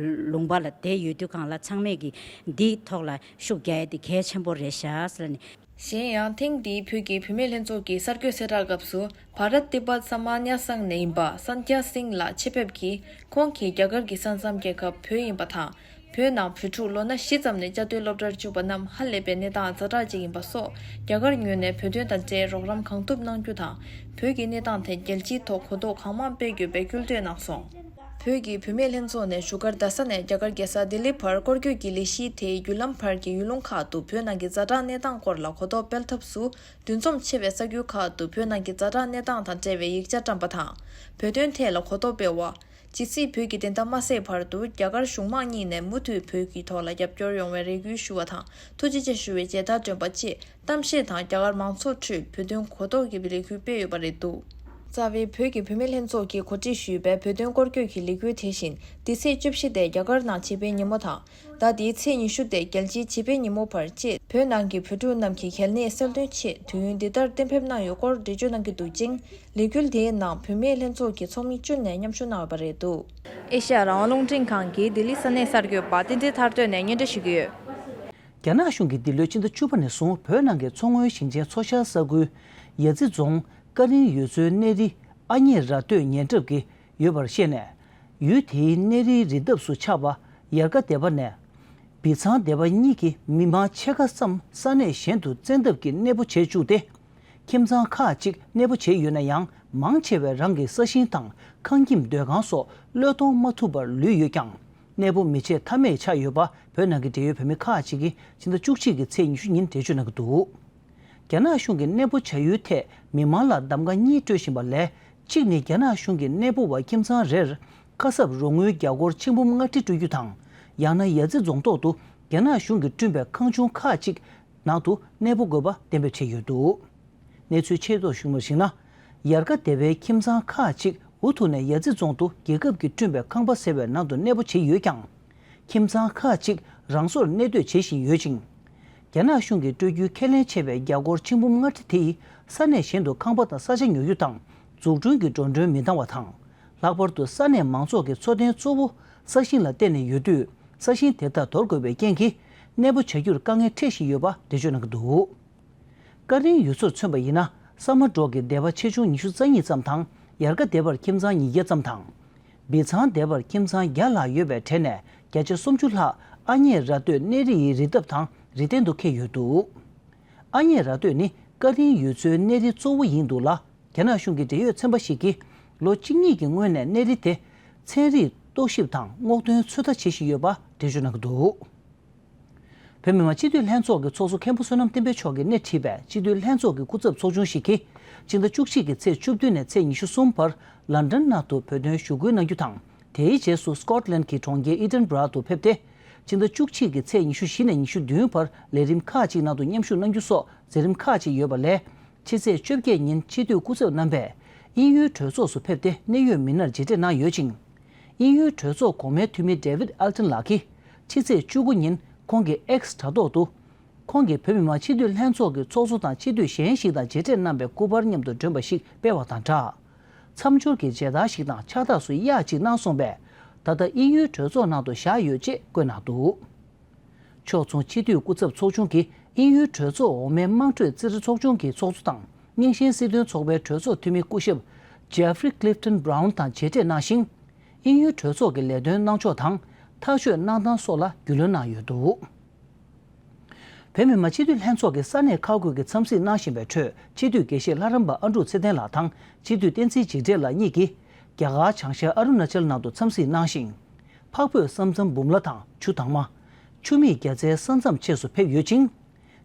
ལུང་པ་ལ་བསྡད་ཡོད་དུས་སྒང་ལ་ཚང་མས་གི་འདིའི་ཐོག་ལ་ཤུགས་རྒྱག་ཡ་དེ་གལ་ཆེན་པོ་རེད་ཤག་ཟེར་ནས། གཞན་ཡང་ཐེངས་འདིའི་བོད་ཀྱི་བུད་མེད་ལྷན་ཚོགས་ཀྱི་གསར་འགོད་གསལ་བསྒྲགས་སྐབས་སུ། བྷ་རཏ་ཏི་པད་ས་མ་ཉ་སང་ནས་ཡིན་པ་སན་དྷྱ་སིང་ལགས་ཆེད་ཕེབས་ཀྱིས། ཁོང་གིས་རྒྱ་གར་གྱི་ས་མཚམས་རྒྱལ་ཁབ་བོད་ཡིན་པ་དང་། བོད་ནང་བོད་ཕྲུག་ལོ་ན་བཞི་ཙམ་ནས་བཅའ་སྡོད་སློབ་གྲྭར་བཅུག་པ་རྣམས་ཧ་ལས་པའི་གནས་སྟངས་ཛ་དྲག་ཅིག་ཡིན་པ་སོགས། རྒྱ་གར་ངོས་ནས་བོད་དོན་དང་འབྲེལ་རོགས་རམ་གང་ཐུབ་གནང་རྒྱུ་དང་། བོད་ཀྱི་གནས་སྟངས་ཐད་རྒྱལ་སྤྱིའི་ཐོག་གོ་རྟོགས་གང་མང་སྤེལ་དགོས་པའི་སྐུལ་འདེད་གནང་སོང་། བོད་ཀྱི་བུད་མེད་ལྷན་ཚོགས་ནས་བཞུགས་སྒར་རྡ་ས་ནས་རྒྱ་གར་རྒྱལ་ས་ལྡི་ལི་བར་སྐོར་སྐྱོད་ཀྱི་ལས་གཞིའི་ཐད། བརྒྱུད་ལམ་བར་གྱི་ཡུལ་ལུང་ཁག་ཏུ་བོད་ནང་གི་ཛ་དྲག་གནས་སྟངས་སྐོར་ལ་གོ་རྟོགས་སྤེལ་ཐབས་སུ། འདུ་འཛོམས་ཆེ་བའི་ས་ཁུལ་ཁག་ཏུ་བོད་ནང་གི་ཛ་དྲག་གནས་སྟངས་དང་འབྲེལ་བའི་ཡིག་ཆ་བཀྲམ་པ་དང་། བོད་དོན་ཐད་ལ་གོ་རྟོགས་སྤེལ་བ། ཇི་སྲིད་བོད་ཀྱི་བདེན་མཐའ་མ་གསལ་བར་དུ། རྒྱ་གར་གཞུང་མང་གཉིས་ནས་མུ་མཐུད་བོད་ཀྱི་ཐོག་ལ་རྒྱབ་སྐྱོར་ཡོང་བའི་རེ་སྐུལ་ཞུ་བ་དང་། ཐུགས་རྗེ་ཆེ་ཞུ་བའི་མཇལ་དར་སྒྲོན་པ་བཅས་གཏམ་བཤད་དང་། རྒྱ་གར་མང་ཚོགས་ཁྲོད་བོད་དོན་གོ་རྟོགས་ཀྱི་ལས་འགུལ་སྤེལ་ཡོད་པ་རེད་འདུག་རྩ་བའི་བོད་ཀྱི་བུད་མེད་ལྷན་ཚོགས་ཀྱིས་གོ་སྒྲིག་ཞུས་པའི་བོད་དོན་སྐོར་སྐྱོད་ཀྱི་ལས་འགུལ་དེ་བཞིན་འདི་ཚེས་བཅུ་བཞི་སྟེ་རྒྱ་གར་ནང་བྱིས་པའི་ཉིན་མོ་དང་། ཟླ་འདིའི་ཚེས་ཉི་ཤུ་སྟེ་རྒྱལ་སྤྱིའི་བྱིས་པའི་ཉིན་མོ་བར་བཅས་བོད་ནང་གི་བོད་ཕྲུག་རྣམས་ཀྱི་གལ་གནད་གསལ་སྟོན་ཆེད་དུས་ཡུན་འདི་ལྟར་གཏན་འབེབས་གནང་ཡོད་སྐོར་འགྲེལ་བརྗོད་གནང་གི་འདུག་ཅིང་། ལས་འགུལ་དེའི་ནང་བུད་མེད་ལྷན་ཚོགས་ཀྱི་ཚོགས་མི་བཅུ་ནས་མཉམ་ཞུགས་གནང་ཡོད་པ་རེད་འདུག་ཨེ་ཤེ་ཡ་རང་དབང་རླུང་འཕྲིན་ཁང་གི་ལྡི་ལི་ས་གནས་གསར་འགོད་པ་བསྟན་འཛིན་ཐར་སྟོད་ནས་སྙན་སྒྲོན་ཞུ་གི་ཡོད། རྒྱ་ནག་གཞུང་གིས་འདི་ལོའི་ཕྱི་ཟླ་བཅུ་པ་ནས་བཟུང་བོད་ནང་གི་མཚོ་སྔོན་ཞིང་ཆེན་མཚོ་ཤར་ས་ཁུལ་ཡ་རྩེ་རྫོང་ཀ་རིང་ཡུལ་ཚོའི་གནས་རི་ཨ་མྱེས་ར་སྟོད་ཉེ་འགྲམ་གྱི་ཡོད་པར་བཤད་ནས། ཡུལ་དེའི་གནས་རིའི་རི་འདབས་སུ་ཆགས་པ་ཡར་ཀ་སྡེ་པ་ནས་བི་ཚང་སྡེ་པ་གཉིས་ཀྱི་མི་མང་ཕྱེད་ཀ་ཙམ་ས་གནས་གཞན་དུ་བཙན་ཐབས་ཀྱིས་གནས་སྤོ་བྱས་བཅུག་སྟེ། ཁྱིམ་ཚང་ཁག་ཅིག་གནས་སྤོ་བྱས་ཡོད་ན་ཡང་། མང་ཆེ་བས་རང་གི་ས་ཞིང་དང་ཁང་ཁྱིམ་སྡོད་ཁང་སོགས་བློས་གཏོང་མ་ཐུབ་པར་ལུས་ཡོད་ཀྱང་། གནས་སྤོ་མི་བྱེད་ཐབས་མེད་ཆགས་ཡོད་པ་བོད་ནང་གི་འབྲེལ་ཡོད་བོད་མི་ཁག་ཅིག་གིས་ཕྱི་ཟླ་བཅུ་གཅིག་གི་ཚེས་ཉི་ཤུ་ཉིན་འགྲེལ་བརྗོད་གནང་གི་འདུག་རྒྱ་ནག་གཞུང་གིས་གནས་སྤོ་བྱ་ཡུལ་ཐད་མི་མང་ལ་གདམ་ག་གཉིས་སྤྲོད་བཞིན་པ་ལས། གཅིག་ནི་རྒྱ་ནག་གཞུང་གིས་གནས་སྤོ་བ་ཁྱིམ་ཚང་རེར་ཁ་གསབ་རོགས་དངུལ་རྒྱ་སྒོར་ཆིག་འབུམ་ལྔ་ཁྲི་སྤྲོད་རྒྱུ་དང་། ཡང་ན་ཡ་རྩེ་རྫོང་ཐོག་ཏུ་རྒྱ་ནག་གཞུང་གིས་བསྐྲུན་པའི་ཁང་ཆུང་ཁག་ཅིག་ནང་དུ་གནས་སྤོ་དགོས་པ་གཏན་འབེབས་བྱས་ཡོད་འདུག་གནས་ཚུལ་ཆེད་དུ་ཞུ་བར་གཞིགས་ན། ཡར་ཀ་སྡེ་པའི་ཁྱིམ་ཚང་ཁག་ཅིག་འུ་ཐུག་ནས་ཡ་རྩེ་རྫོང་དུ་རྒྱལ་ཁབ་ཀྱིས་བསྐྲུན་པའི་ཁང་པ་ཟེར་བའི་ནང་དུ་གནས་སྤོ་བྱས་ཡོད་ཀྱང་། ཁྱིམ་ཚང་ཁག་ཅིག་རང་སོར་གནས་སྡོད་བྱེད་བཞིན་ཡོད་ཅིང་། རྒྱ་ནག་གཞུང་གིས་སྤྲོད་རྒྱུའི་ཁས་ལེན་བྱས་པའི་རྒྱ་སྒོར་ཆིག་འབུམ་ལྔ་ཁྲི་དེ་ཡིས་ས་གནས་གཞན་དུ་ཁང་པ་དང་ས་ཆ་ཉོ་རྒྱུ་དང་འཛུགས་སྐྲུན་གྱི་འགྲོ་གྲོན་མི་འདང་བ་དང་། ལྷག་པར་དུ་ས་གནས་མང་ཚོགས་ཀྱི་འཚོ་རྟེན་གཙོ་བོ་ས་ཞིང་ལ་བརྟེན་ནས་ཡོད་དུས། ས་ཞིང་དེ་དག་དོར་དགོས་པའི་རྐྱེན་གྱིས་གནས་སྤོ་བྱ་རྒྱུར་དཀའ་ངལ་འཕྲད་བཞིན་ཡོད་པ་འགྲེལ་བརྗོད་གནང་གི་འདུག་ཀ་རིང་ཡུལ་ཚོར་མཚོན་པ་ཡིན་ན། ས་མ་འབྲོག་གི་སྡེ་པ་ཆེ་ཆུང་ཉི་ཤུ་རྩ་གཉིས་ཙམ་དང་། ཡར་ཀ་སྡེ་པར་ཁྱིམ་ཚང་ཉིས་བརྒྱ་ཙམ་དང་། བི་ཚང་སྡེ་པར་ཁྱིམ་ཚང་བརྒྱ་ལྷག་ཡོད་པའི་གྲས་ནས་བརྒྱ་ཆ་སུམ་ཅུ་ལྷག་ཨ་མྱེས་ར་སྟོད་གནས་རི་ཡི་རི་འདབས་དང་རི་སྟེང་དུ་འཁེལ་ཡོད་འདུག་ཨ་མྱེས་ར་སྟོད་ནི་ཀ་རིང་ཡུལ་ཚོའི་གནས་རི་གཙོ་བོ་ཡིན་འདུག་ལ། རྒྱ་ནག་གཞུང་གི་འབྲེལ་ཡོད་ཚན་པ་ཞིག་གིས་ལོ་གཅིག་གཉིས་ཀྱི་སྔོན་ནས་གནས་རི་དེ་ཚན་རིག་རྟོག་ཞིབ་དང་སྔོག་འདོན་ཚོད་ལྟ་བྱེད་བཞིན་ཡོད་པ་འགྲེལ་བརྗོད་གནང་གི་འདུག་བོད་མི་མང་སྤྱི་འཐུས་ལྷན་ཚོགས་ཀྱི་ཚོགས་གཙོ་མཁན་པོ་བསོད་ནམས་བསྟན་འཕེལ་མཆོག་གིས་སྣེ་ཁྲིད་པའི་སྤྱི་འཐུས་ལྷན་ཚོགས་ཀྱི་སྐུ་ཚབ་ཚོགས་ཆུང་ཞིག་གིས། ཕྱི་ཟླ་བཅུ་གཅིག་གི་ཚེས་བཅུ་བདུན་ནས་ཚེས་ཉི་ཤུ་གསུམ་བར་ལན་ཌན་ནང་དུ་བོད་དོན་ཞུ་སྐུལ་གནང་རྒྱུ་དང་། དེའི་རྗེས་སུ་སྐོཊ་ལན་གྱི་གྲོང་ཁྱེར་ཨི་ཏན་སྦ་ར་དུ་ཕེབས་ཏེ། ཕྱི་ཟླ་བཅུ་གཅིག་གི་ཚེས་ཉི་ཤུ་བཞི་ནས་ཉི་ཤུ་བདུན་བར་ལས་རིམ་ཁག་ཅིག་ནང་དུ་མཉམ་ཞུགས་གནང་རྒྱུ་སོགས་མཛད་རིམ་ཁག་ཅིག་ཡོད་པ་ལས། ཕྱི་ཚེས་བཅོ་བརྒྱད་ཉིན་སྤྱི་འཐུས་སྐུ་ཚབ་རྣམ་པས་དབྱིན་ཡུལ་གྲོས་ཚོགས་སུ་ཕེབས་ཏེ་གནད་ཡོད་མི་སྣར་མཇལ་འཕྲད་གནང་ཡོད་ཅིང་། དབྱིན་ཡུལ་གྲོས་ཚོགས་གོང་མའི་འཐུས་མི་David Elton་ལགས་ཀྱིས་ཕྱི་ཚེས་བཅུ་དགུ་ཉིན་ཁོང་གི་X་དྲ་ཐོག་ཏུ། ཁོང་གིས་བོད་མི་མང་སྤྱི་འཐུས་ལྷན་ཚོགས་ཀྱི་ཚོགས་གཙོ་དང་སྤྱི་འཐུས་གཞན་ཞིག་དང་མཇལ་འཕྲད་གནང་པའི་སྐུ་པར་མཉམ་དུ་བསྒྲོན་པ་ཞིག་སྤེལ་བ་དང་སྦྲགས། མཚམས་སྦྱོར་གྱི་མཇལ་དར་ཞིག་དང་ཕྱག་རྟགས་སུ་གཡག་ཅིག་གནང་སོང་བས། ད་ལྟ་དབྱིན་ཡུལ་གྲོས་ཚོགས་ནང་དུ་བཞག་ཡོད་ཅེས་བཀོད་གནང་འདུག་ཕྱོགས་མཚུངས་སྤྱི་འཐུས་སྐུ་ཚབ་ཚོགས་ཆུང་གིས་དབྱིན་ཡུལ་གྲོས་ཚོགས་འོག་མའི་དམངས་ཁྲོད་རྩེད་འགྲན་ཚོགས་ཆུང་གི་ཚོགས་གཙོ་དང་རྙིང་ཞེན་སྲིད་དོན་ཚོགས་པའི་གྲོས་ཚོགས་འཐུས་མི་སྐུ་ཞབས་Jeffrey Clifton Brown་དང་མཇལ་འཕྲད་གནང་ཞིང་། དབྱིན་ཡུལ་གྲོས་ཚོགས་ཀྱི་ལས་དོན་གནང་ཕྱོགས་དང་ཐག་གཅོད་གནང་སྟངས་སོགས་ལ་རྒྱུས་ལོན་གནང་ཡོད་འདུག་བོད་མི་མང་སྤྱི་འཐུས་ལྷན་ཚོགས་ཀྱི་ས་གནས་ཁག་ཁུལ་གྱི་འཚམས་གཟིགས་གནང་བཞིན་པའི་ཁྲོད་སྤྱི་འཐུས་དགེ་བཤེས་ལྷ་རམས་པ་ཨ་འབྲུག་ཚེ་བརྟན་ལགས་དང་སྤྱི་འཐུས་བསྟན་འཛིན་འཇིགས་བྲལ་ལགས་གཉིས་ཀྱིས་རྒྱ་གར་བྱང་ཤར་ཨ་རུ་ན་ཅལ་ནང་དུ་འཚམས་གཟིགས་གནང་ཞིང་། འཕགས་བོད་ས་མཚམས་འབུམ་ལ་དང་ཆུ་དྭངས་མ། ཆུ་མིག་རྒྱ་ཚའི་ས་མཚམས་བཅས་སུ་ཕེབས་ཡོད་ཅིང་།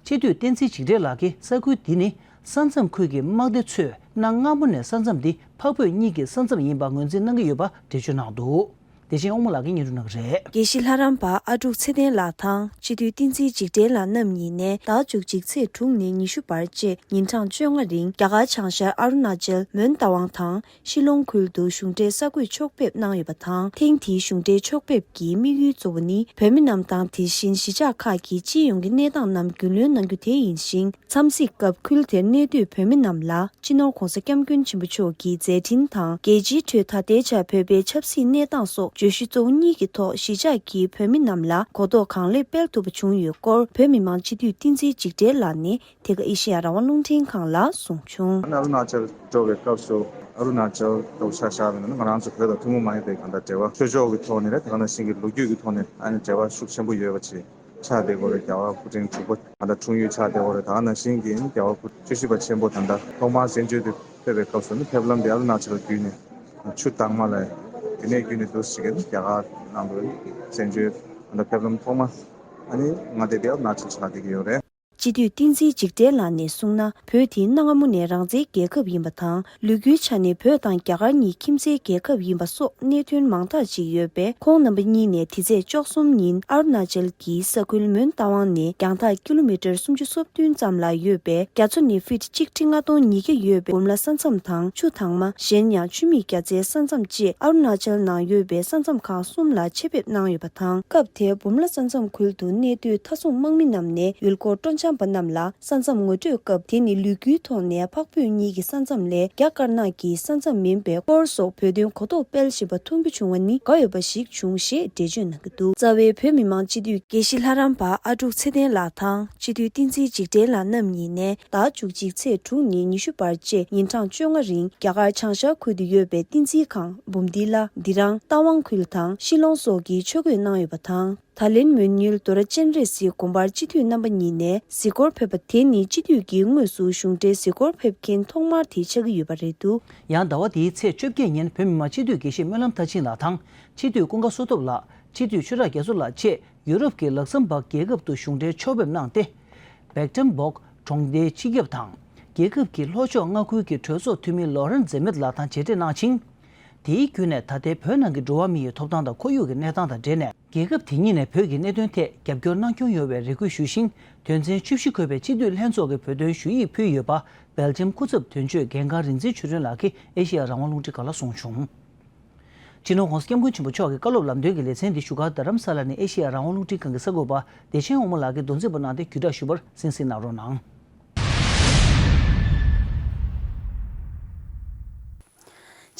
སྤྱི་འཐུས་བསྟན་འཛིན་འཇིགས་བྲལ་ལགས་ཀྱིས་ས་ཁུལ་འདི་ནི་ས་མཚམས་ཁུལ་གྱི་དམག་སྡེ་ཚོས་གནའ་སྔ་མོ་ནས་ས་མཚམས་འདི་འཕགས་བོད་གཉིས་ཀྱི་ས་མཚམས་ཡིན་པ་ངོས་འཛིན་གནང་གི་ཡོད་པ་འགྲེལ་བརྗོད་གནང་འདུག་དེ་བཞིན་དབང་མོ་ལགས་ཀྱིས་སྙན་སྒྲོན་གནང་གི་རེད། དགེ་བཤེས་ལྷ་རམས་པ་ཨ་འབྲུག་ཚེ་བརྟན་ལགས་དང་སྤྱི་འཐུས་བསྟན་འཛིན་འཇིགས་བྲལ་ལགས་རྣམ་གཉིས་ནས་ཟླ་བཅུ་གཅིག་ཚེས་དྲུག་ནས་ཉི་ཤུ་བར་བཅས་ཉིན་གྲངས་བཅོ་ལྔ་རིང་རྒྱ་གར་བྱང་ཤར་ཨ་རུ་ན་ཅལ་མོན་རྟ་དབང་དང་ཤི་ལོང་ཁུལ་དུ་གཞུང་འབྲེལ་གསར་འགོད་ཕྱོགས་ཕེབས་གནང་ཡོད་པ་དང་། ཐེངས་འདིའི་གཞུང་འབྲེལ་ཕྱོགས་ཕེབས་ཀྱི་དམིགས་ཡུལ་གཙོ་བོ་ནི་བོད་མི་རྣམས་དང་དེ་བཞིན་གཞིས་ཆགས་ཁག་གི་སྤྱི་ཡོངས་ཀྱི་གནས་སྟངས་རྣམས་རྒྱུས་ལོན་གནང་རྒྱུ་དེ་ཡིན་ཞིང་། འཚམས་གཟིགས་སྐབས་ཁུལ་དེར་གནས་སྡོད་བོད་མི་རྣམས་ལ་སྤྱི་ནོར་༧གོང་ས་༧སྐྱབས་མགོན་ཆེན་པོ་མཆོག་གི་མཛད་འཕྲིན་དང་། རྒྱལ་སྤྱིའི་ཁྲོད་ད་ལྟའི་ཆར་བོད་པའི་ཆབ་སྲིད་གནས་སྟངས་སོགས་བརྗོད་གཞི་གཙོ་བོ་གཉིས་ཀྱི་ཐོག་གཞིས་ཆགས་ཀྱི་བོད་མི་རྣམས་ལ་གོ་རྟོགས་གང་ལེགས་སྤེལ་ཐུབ་པ་བྱུང་ཡོད་སྐོར་བོད་མི་མང་སྤྱི་འཐུས་བསྟན་འཛིན་འཇིགས་བྲལ་ལགས་ནས་དེ་ག་ཨེ་ཤེ་ཡ་རང་དབང་རླུང་འཕྲིན་ཁང་ལ་གསུངས་བྱུང་། ཨ་ནི་ཨ་རུ་ན་ཅལ་འགྲོ་བའི་སྐབས་སུ་ཨ་རུ་ན་ཅལ་དུ་ཆ་བཞག་པ་ཡིན་ན་ང་རང་ཚོ་བོད་དང་ཐུན་མོང་མ་ཡིན་པའི་གང་ལྟར་འབྲེལ་བ་ཆོས་ཕྱོགས་ཀྱི་ཐོག་ནས་རེད། དེ་ག་ནང་བཞིན་གྱི་ལོ་རྒྱུས་ཀྱི་ཐོག་ནས་ཨ་ནི་འབྲེལ་བ་ཤུགས་ཆེན་པོ་ཡོད་པ་ཅིག་ཆགས་བསྡད་ཡོད་རེད། རྒྱལ་བ་སྐུ་ཕྲེང་དྲུག་པ་ད་ལྟ་འཁྲུངས་ཡུལ་ཆགས་བསྡད་ཡོད་རེད། ད་ག་ནང་བཞིན་གྱི་རྒྱལ་བ་སྐུ་བཅུ་བཞི་པ་ཆེན་པོ་ད་ལྟ་ཐོག་མར་བཙན་བྱོལ་དུ་ཕེབས་པའི་སྐབས་སུ་ནི་ཕེབས་ལམ་དེ་ཨ་རུ་ན་ཅལ་བརྒྱུད་ནས་ཆུ་དྭངས་མ་ལ་དེ་ནས་བརྒྱུད་ནས་འདུག་སེ་བྱས་ནས་རྒྱ་གར་ནང་དུ་བཙན་བྱོལ་ད་ལྟ་ཕེབས་ལམ་ཐོག་མ་ཨ་ནི་མངའ་སྡེ་དེ་ཨ་རུ་ན་ཅལ་ཆགས་བསྡད་ཀྱི་ཡོད་རེད། སྤྱི་འཐུས་བསྟན་འཛིན་འཇིགས་བྲལ་ལགས་ནས་གསུངས་ན། བོད་དེ་གནའ་སྔ་མོ་ནས་རང་བཙན་རྒྱལ་ཁབ་ཡིན་པ་དང་། ལོ་རྒྱུས་ཆ་ནས་བོད་དང་རྒྱ་གར་གཉིས་ཁྱིམ་མཚེས་རྒྱལ་ཁབ་ཡིན་པ་སོགས་གནད་དོན་མང་དག་ཅིག་ཡོད་པས། ཁོང་རྣམ་པ་གཉིས་ནས་དེ་ཚེས་བཅུ་གསུམ་ཉིན་ཨ་རུ་ན་ཅལ་གྱི་ས་ཁུལ་མོན་རྟ་དབང་ནས་རྒྱང་ཐག་ཀི་ལོ་མི་ཊར་སུམ་ཅུ་སོ་བདུན་ཙམ་ལ་ཡོད་པའི་རྒྱ་མཚོ་ནས་ཕིཊ་གཅིག་ཁྲི་ལྔ་སྟོང་ཉིས་བརྒྱ་ཡོད་པའི་འབུམ་ལ་ས་མཚམས་དང་ཆུ་དྭངས་མ། གཞན་ཡང་ཆུ་མིག་རྒྱ་མཚོའི་ས་མཚམས་བཅས་ཨ་རུ་ན་ཅལ་ནང་ཡོད་པའི་ས་མཚམས་ཁག་གསུམ་ལ་ཆེད་ཕེབས་གནང་ཡོད་པ་དང་། སྐབས་དེར་འབུམ་ལ་ས་མཚམས་ཁུལ་དུ་གནས་སྡོད་མཐའ་སྲུང་དམག་མི་རྣམས་ནས་ཡུལ་སྐོར་སྤྲོ་འཆམ་པ་རྣམས་ལ་ས་མཚམས་ངོ་སྤྲོད་སྐབས། དེ་ནི་ལོ་རྒྱུས་ཐོག་ནས་འཕགས་བོད་གཉིས་ཀྱི་ས་མཚམས་ལས་རྒྱ་དཀར་ནག་གི་ས་མཚམས་མིན་པའི་སྐོར་སོགས་བོད་དོན་གོ་རྟོགས་སྤེལ་བཞིན་པ་མཐོང་རྒྱུ་བྱུང་བ་ནི་དགའ་འོས་པ་ཞིག་བྱུང་ཞེས་འགྲེལ་བརྗོད་གནང་གི་འདུག་རྩ་བའི་བོད་མི་མང་སྤྱི་འཐུས་དགེ་བཤེས་ལྷ་རམས་པ་ཨ་ཀྲུག་ཚེ་བརྟན་ལགས་དང་སྤྱི་འཐུས་བསྟན་འཛིན་འཇིགས་བྲལ་ལགས་རྣམ་གཉིས་ནས་ཟླ་བཅུ་གཅིག་ཚེས་དྲུག་ཉིན་ཉི་ཤུ་བར་བཅས་ཉིན་གྲངས་བཅོ་ལྔ་རིང་རྒྱ་གར་བྱང་ཤར་ཁུལ་དུ་ཡོད་པའི་བསྟན་འཛིན་ཁང་འབུམ་སྡེ་ལ་འདི་རང་རྟ་དབང་ཁུལ་དང་ཤི་ལོང་སོགས་ཀྱི་ཆོས་འཁོད་གནང་ཡོད་པ་དང་། ད་ལན་མོན་ཡུལ་རྡོ་ར་སྤྱན་རས་གཟིགས་དགོན་པར་སྤྱི་འཐུས་རྣམ་པ་གཉིས་ནས་གཟིགས་སྐོར་ཕེབས་པ་དེ་ནི་སྤྱི་འཐུས་ཀྱི་དངོས་སུ་གཞུང་འབྲེལ་གཟིགས་སྐོར་ཕེབས་མཁན་ཐོག་མར་དེ་ཆགས་ཀྱི་ཡོད་པ་རེད་འདུག་ཡང་ཟླ་བ་འདིའི་ཚེས་བཅོ་བརྒྱད་ཉིན་བོད་མི་མང་སྤྱི་འཐུས་དགེ་བཤེས་སྨོན་ལམ་མཐར་ཕྱིན་ལགས་དང་སྤྱི་འཐུས་ཀུན་དགའ་བསོད་སྟོབས་ལགས། སྤྱི་འཐུས་ཆོས་གྲགས་རྒྱ་མཚོ་ལགས་བཅས་ཡུ་རོབ་ཀྱི་ལག་སམ་བྷག་རྒྱལ་ཁབ་ཏུ་གཞུང་འབྲེལ་ཕྱོགས་ཕེབས་གནང་སྟེ། བེག་ཏེམ་སྦོག་གྲོང་སྡེའི་སྤྱི་ཁྱབ་དང་། རྒྱལ་ཁབ་ཀྱི་ལྷོ་ཕྱོགས་མངའ་ཁུལ་གྱི་གྲོས་ཚོགས་འཐུས་མི་ལོ་རན་ཛེ་མེད་ལགས་དང་མཇལ་འཕྲད་གནང་ཞིང་། དེའི་བརྒྱུད་ནས་ད་ལྟའི་བོད་ནང་གི་འགྲོ་བ་མི་ཡི་ཐོབ་ཐང་དང་ཁོར་ཡུག་གི་གནས་སྟངས་དང་འབྲེལ་ནས། རྒྱལ་ཁབ་དེ་གཉིས་ནས་བོད་ཀྱི་གནད་དོན་ཐད་རྒྱབ་སྐྱོར་གནང་སྐྱོང་ཡོང་བའི་རེ་སྐུལ་ཞུས་ཤིང་། དོན་ཚན་བཅུ་བཞི་འཁོད་པའི་སྤྱི་འཐུས་ལྷན་ཚོགས་ཀྱི་བོད་དོན་ཞུ་ཡིག་ཕུལ་ཡོད་པ། སྦེལ་ཇམ་སྐུ་ཚབ་དོན་གཅོད་འགན་ཁང་རིག་འཛིན་ཆོས་སྒྲོན་ལགས་ཀྱིས་ཨེ་ཤེ་ཡ་རང་དབང་རླུང་འཕྲིན་ཁང་ལ་གསུངས་བྱུང་། སྤྱི་ནོར་༸གོང་ས་༸སྐྱབས་མགོན་ཆེན་པོ་མཆོག་གི་བཀའ་སློབ་ལམ་སྟོན་གྱི་ལེ་ཚན་འདི་བཞུགས་སྒར་རྡ་རམ་ས་ལ་ནས་ཨེ་ཤེ་ཡ་རང་དབང་རླུང་འཕྲིན་ཁང་གི་གསར་འགོད་པ་བདེ་ཆེན་དབང་མོ་ལགས་ཀྱིས་མདོ་འཛིན་པ་གནང་སྟེ་བརྒྱུད་བསྒྲགས་ཞུས་པར་གསན་གཟིགས་གནང་རོགས་གནང་།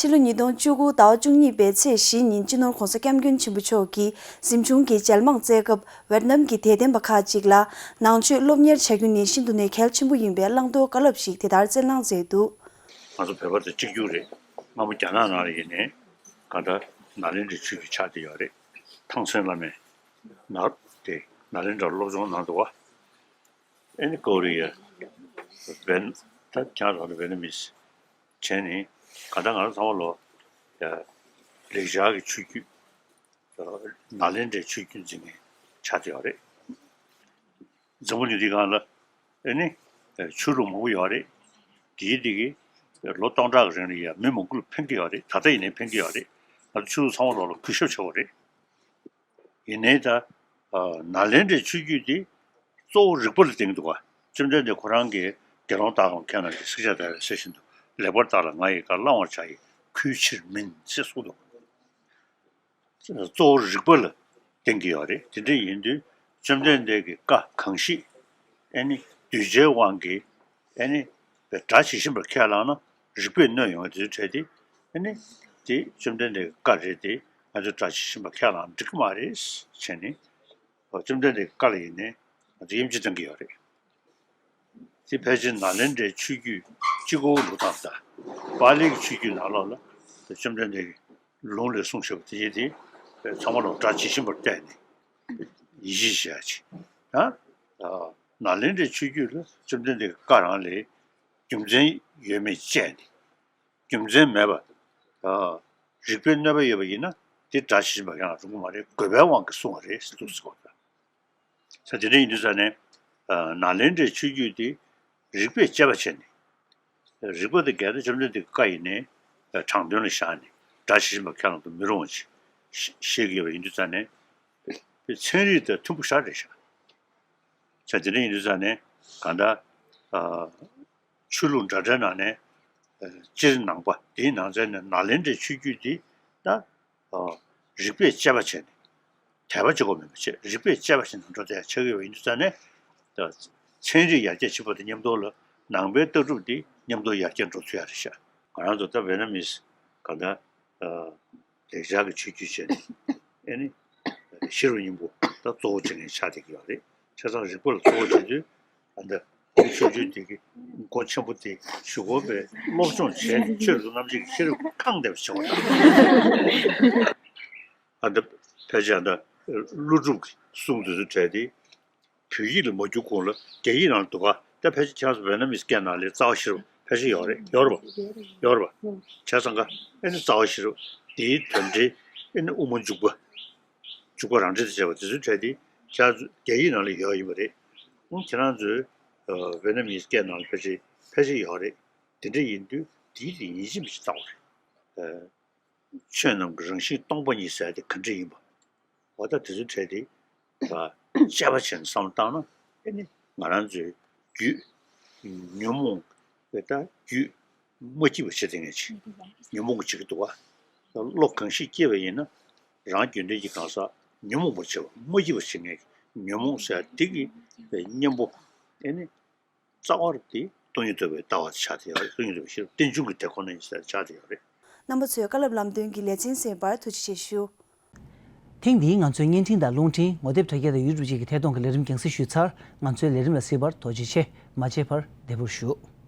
ཕྱི་ལོ་ཉིས་སྟོང་བཅུ་དགུ་ཟླ་བ་བཅུ་གཉིས་པའི་ཚེས་བཞི་ཉིན་སྤྱི་ནོར་༸གོང་ས་༸སྐྱབས་མགོན་ཆེན་པོ་མཆོག་གིས་གཟིམ་ཆུང་གི་མཇལ་མང་སྩལ་སྐབས། ཝེད་ནམ་གྱི་དད་ལྡན་པ་ཁག་ཅིག་ལ་ནང་ཆོས་སློབ་གཉེར་བྱ་རྒྱུ་ནི་ཤིན་ཏུ་ནས་གལ་ཆེན་པོ་ཡིན་པའི་བླང་དོར་བཀའ་སློབ་ཞིག་དེ་ལྟར་སྩལ་གནང་མཛད་འདུག་ང་ཚོ་བོད་པ་དང་གཅིག་གྱུར་རེད། སྔ་མོ་རྒྱ་ནག་ནང་ལ་ཡིན་ནའི་གང་ལྟར་ནཱ་ལེནྡྲའི་ཆོས་བརྒྱུད་ཆགས་བསྡད་ཡོད་རེད། ཐང་ཆེན་བླ་མས་ནཱ་དེ་ནཱ་ལེནྡྲར་སློབ་སྦྱོང་གནང་འདུག་བ། ཨེ་ནི་ཀོ་རི་ཡ། བན་ད་ཁྱང་རང་རེད། ཝེ་ནམ་མིས་བྱས་ནི་གང་ལྟར་ང་རང་ཚང་མ་ལོ་ཡ་ལེགས་སྦྱར་གྱི་ཆོས་བརྒྱུད་ནཱ་ལེནྡྲའི་ཆོས་བརྒྱུད་འཛིན་མཁན་ཆགས་བསྡད་ཡོད་རེད། འཛམ་བུ་གླིང་འདིའི་སྒང་ལ་ཨེ་ནི་ཆོས་ལུགས་མང་པོ་ཡོད་རེད། དེའི་སྟེང་གི་ལོ་སྟོང་ཕྲག་གི་རིང་ལ་ཡ་མི་མང་པོ་ལ་ཕན་གྱི་ཡོད་རེད། ད་ལྟ་ཡིན་ནའི་ཕན་གྱི་ཡོད་རེད། ང་ཚོ་ཆོས་ལུགས་ཚང་མ་ལོ་ལ་གུས་ཞབས་བྱེད་དགོས་རེད། ཡིན་ནའི་ད་ནཱ་ལེནྡྲའི་ཆོས་བརྒྱུད་འདི་གཙོ་བོ་རིག་པ་ལ་བརྟེན་འདུག་ག་བཅོམ་ལྡན་འདས་ཁོ་རང་གིས་དགེ་སློང་དག་གམ་མཁས་རྣམས་ཀྱིས་བསྲེགས་བཅད་བརྡར་བའི་གསེར་བཞིན་དུ། ལེགས་པར་བརྟགས་ལ་ང་ཡི་བཀའ་བླང་བར་བྱ་ཡི་གུས་ཕྱིར་མིན་ཞེས་གསུངས་འདུག་གཙོ་བོ་རིག་པ་ལ་བརྟེན་གྱི་ཡོད་རེད། དེ་འདྲ་ཡིན་དུས་བཅོམ་ལྡན་འདས་ཀྱི་བཀའ་གང་བཞིན་ཨེ་ནི་གདུལ་བྱའི་དབང་གིས་ཨེ་ནི་སྒྲ་ཇི་བཞིན་པར་ཁས་བླངས་ན་རིགས་པས་གནོད་ཡོང་བ་དེ་ཚོའི་གྲས་དེ་ཨེ་ནི་དེ་བཅོམ་ལྡན་འདས་ཀྱི་བཀའ་རེད་དེ། ང་ཚོས་སྒྲ་ཇི་བཞིན་པར་ཁས་བླངས་འགྲིག་གི་མ་རེད་བྱས་ནས། བཅོམ་ལྡན་འདས་ཀྱི་བཀའ་ལ་ཡིན་ནའི་ང་ཚོས་དབྱེ་འབྱེད་གཏང་གི་ཡོད་རེད། དེ་ཕལ་ཆེར་ནཱ་ལེནྡྲའི་ཆོས་བརྒྱུད་གཅིག་པོ་ལུགས་དང་། པཱ་ལིའི་ཆོས་བརྒྱུད་ནང་ལོགས་ལ་བཅོམ་ལྡན་འདས་ཀྱི་ལུང་ལས་གསུངས་བཞག་པ་དེ་ཡིན་ཏེ། ཚང་མ་ལ་སྒྲ་ཇི་བཞིན་པར་བལྟས་ནས་ཡིད་ཆེས་བྱ་ཡ་ཆེ། ད་ནཱ་ལེནྡྲའི་ཆོས་བརྒྱུད་ལ་བཅོམ་ལྡན་འདས་ཀྱི་བཀའ་རང་ལས་རྒྱུ་མཚན་ཡོད་མེད་དཔྱད་ནས། རྒྱུ་མཚན་མེད་པ། རིགས་པས་གནོད་པ་ཡོད་པ་ཡིན་ན་དེ་སྒྲ་ཇི་བཞིན་པར་ཁས་བླངས་རུང་གི་མ་རེད། དགོས་པའི་དབང་གིས་གསུངས་པ་རེད་ཟེར་འདུག་ཟེར་གོ། ས་དེ་འདྲ་ཡིན་དུས་ཙང་ནས། ནཱ་ལེནྡྲའི་ཆོས་བརྒྱུད་དེ་རིགས་པས་དཔྱད་པ་བྱས་ནས། རིགས་པ་དེ་གལ་ཏེ་བཅོམ་ལྡན་འདས་ཀྱི་བཀའ་ཡིན་ནའི་དྲང་དོན་ལ་བཞག་ནས་སྒྲ་ཇི་བཞིན་པར་ཁས་བླངས་དུ་མི་རུང་བ་ཞིག་བཤད་ཀྱི་ཡོད་པ་ཡིན་དུས་ཙང་ནས། ཚན་རིག་དང་མཐུན་པོ་ཞེ་དྲག་རེད་ཤག་ས་དེ་འདྲ་ཡིན་དུས་ཙང་ནས་གང་ལྟར། ཆོས་ལུགས་འདྲ་འདྲའི་ནང་ནས། སྤྱིར་ནང་པ་དེའི་ནང་ཚན་ནས་ནཱ་ལེནྡྲའི་ཆོས་བརྒྱུད་འདི་ད། རིགས་པས་དཔྱད་པ་བྱས་ནས། དད་པ་གཅིག་པོ་མིན་པ་བྱས་རིགས་པས་དཔྱད་པ་བྱས་ནས་འགྲོ་བསྡད་ཡ་ཆགས་ཀྱི་ཡོད་པ་ཡིན་དུས་ཙང་ནས། ད་ཚན་རིག་ཡར་རྒྱས་ཕྱིན་པ་དང་མཉམ་དུ་ལ་ནང་པའི་ལྟ་གྲུབ་འདི་མཉམ་དུ་ཡར་རྒྱས་འགྲོ་ཚུལ་ཡ་རེད་ཤག་ང་རང་ཚོ་ད་ཝེ་ནམ་མིས་གང་ལྟར། ལེགས་སྦྱར་གྱི་ཆོས་བརྒྱུད་བྱས་ནས་ཨེ་ནི་ཤེས་རབ་སྙིང་པོ་ད་གཙོ་བོ་བྱེད་མཁན་ཆགས་བསྡད་ཀྱི་ཡོད་རེད། བྱས་ཙང་རིག་པ་ལ་གཙོ་བོ་བྱེད་དུས་ཨ་ད་ཆོས་བརྒྱུད་དེ་གི་མགོ་ཆེན་པོ་དེ་ཞུ་དགོས་པའི་སློབ་སྦྱོང་བྱས་ནས་ཆོས་རབ་ཏུ་རྣམ་འབྱེད་ཀྱི་ཤེས་རབ་ཁེངས་བསྡད་པ་བྱེད་དགོས། ཨ་ད་ཕལ་ཆེར་ཨ་ད་ཀླུ་སྒྲུབ་ཀྱི་གསུང་དེ་ཚོ་བྲལ་ཏེ། བོད་ཡིག་ལ་མ་བསྒྱུར་གོང་ལ་རྒྱ་ཡིག་ནང་ལ་འདུག་ག་ད་ཕལ་ཆེར་ཁྱེད་རང་ཚོ་ཝེ་ནམ་མིས་སྐད་ནང་ལ་རྩ་བ་ཤེས་རབ་ཕལ་ཆེར་ཡོད་རེད། ཡོད་རེད་པ། ཡོད་རེད་པ། བྱས་ཙང་ཀ་ཨེ་ནི་རྩ་བ་ཤེས་རབ་དེའི་དོན་འགྲེལ་ཨེ་ནི་དབུ་མ་འཇུག་པ། འཇུག་པ་རང་འགྲེལ་དང་བཅས་པ་དེ་ཚོའི་གྲས་དེ་ཁྱེད་རང་ཚོ་རྒྱ་ཡིག་ནང་ལ་ཡོད་ཡིན་པ་རེད། ཁྱེད་རང་ཚོའི་ཝེ་ནམ་མི་སྐད་ནང་ལ་ཕལ་ཆེར་ཕལ་ཆེར་ཡོད་རེད། དེ་འདྲ་ཡིན་དུས་དེའི་རིགས་ཡིན་གཅིག་མིན་གཅིག་ལྟ་བ་རེད། ཆོས་རྣམས་ཀྱི་རང་བཞིན་སྟོང་པ་ཉིད་ཟེར་དེ་ག་འདྲ་ཡིན་པ། འོ་ད་དེ་ཚོའི་གྲས་དེ་དཔྱད་པ་བྱས་ནས་བསམ་བློ་བཏང་ན་ཨེ་ནི་ང་རང་ཚོའི་རྒྱུད་ཉོན་མོངས་པའི་ད་རྒྱུད་མ་སྐྱིད་པ་བྱེད་དེ་ངས་ཅིག་ཉོན་མོངས་ཀྱི་བྱེད་ཀྱི་འདུག་བ། བློ་གང་ཞིག་སྐྱེས་པ་ཡིན་ན་རང་རྒྱུད་འདྲེན་གྱི་གང་ཟག་ཉོན་མོངས་པ་བྱེད་པ་མ་སྐྱིད་པ་བྱེད་ངེས་ཉོན་མོངས་ཟེར་དེ་གི་གཉེན་པོ་ཨེ་ནི། རྩ་བ་དེ་སྟོང་ཉིད་རྟོགས་པའི་ལྟ་བ་ཆགས་བསྡད་ཡོད་རེད། སྟོང་ཉིད་རྟོགས་པའི་ཤེས་རབ་རྟེན་འབྱུང་གི་དེ་ཁོ་ན་ཡིན་ཟེར་ཆགས་བསྡད་ཡོད་རེད། རྣམ་པ་ཚོས་བཀའ་སློབ་ལམ་སྟོན་གྱི་ལེ་ཚན་གསན་པར་ཐུགས་རྗེ་ཆེ་ཞུ། ཐེངས་འདིའི་ང་ཚོའི་བརྙན་འཕྲིན་དང་རླུང་འཕྲིན་ངོ་དེབ་དྲ་རྒྱ་དང་ཡུ་ཊུབ་བཅས་ཀྱི་ཐད་གཏོང་གི་ལས་རིམ་རྒྱང་སྲིང་ཞུས་ཚར། ང་ཚོའི་ལས་རིམ་ལ་གཟིགས་པར་ཐུགས་རྗེ་ཆེ། མ་མཇལ་བར་བདེ་པོར་བཞུགས།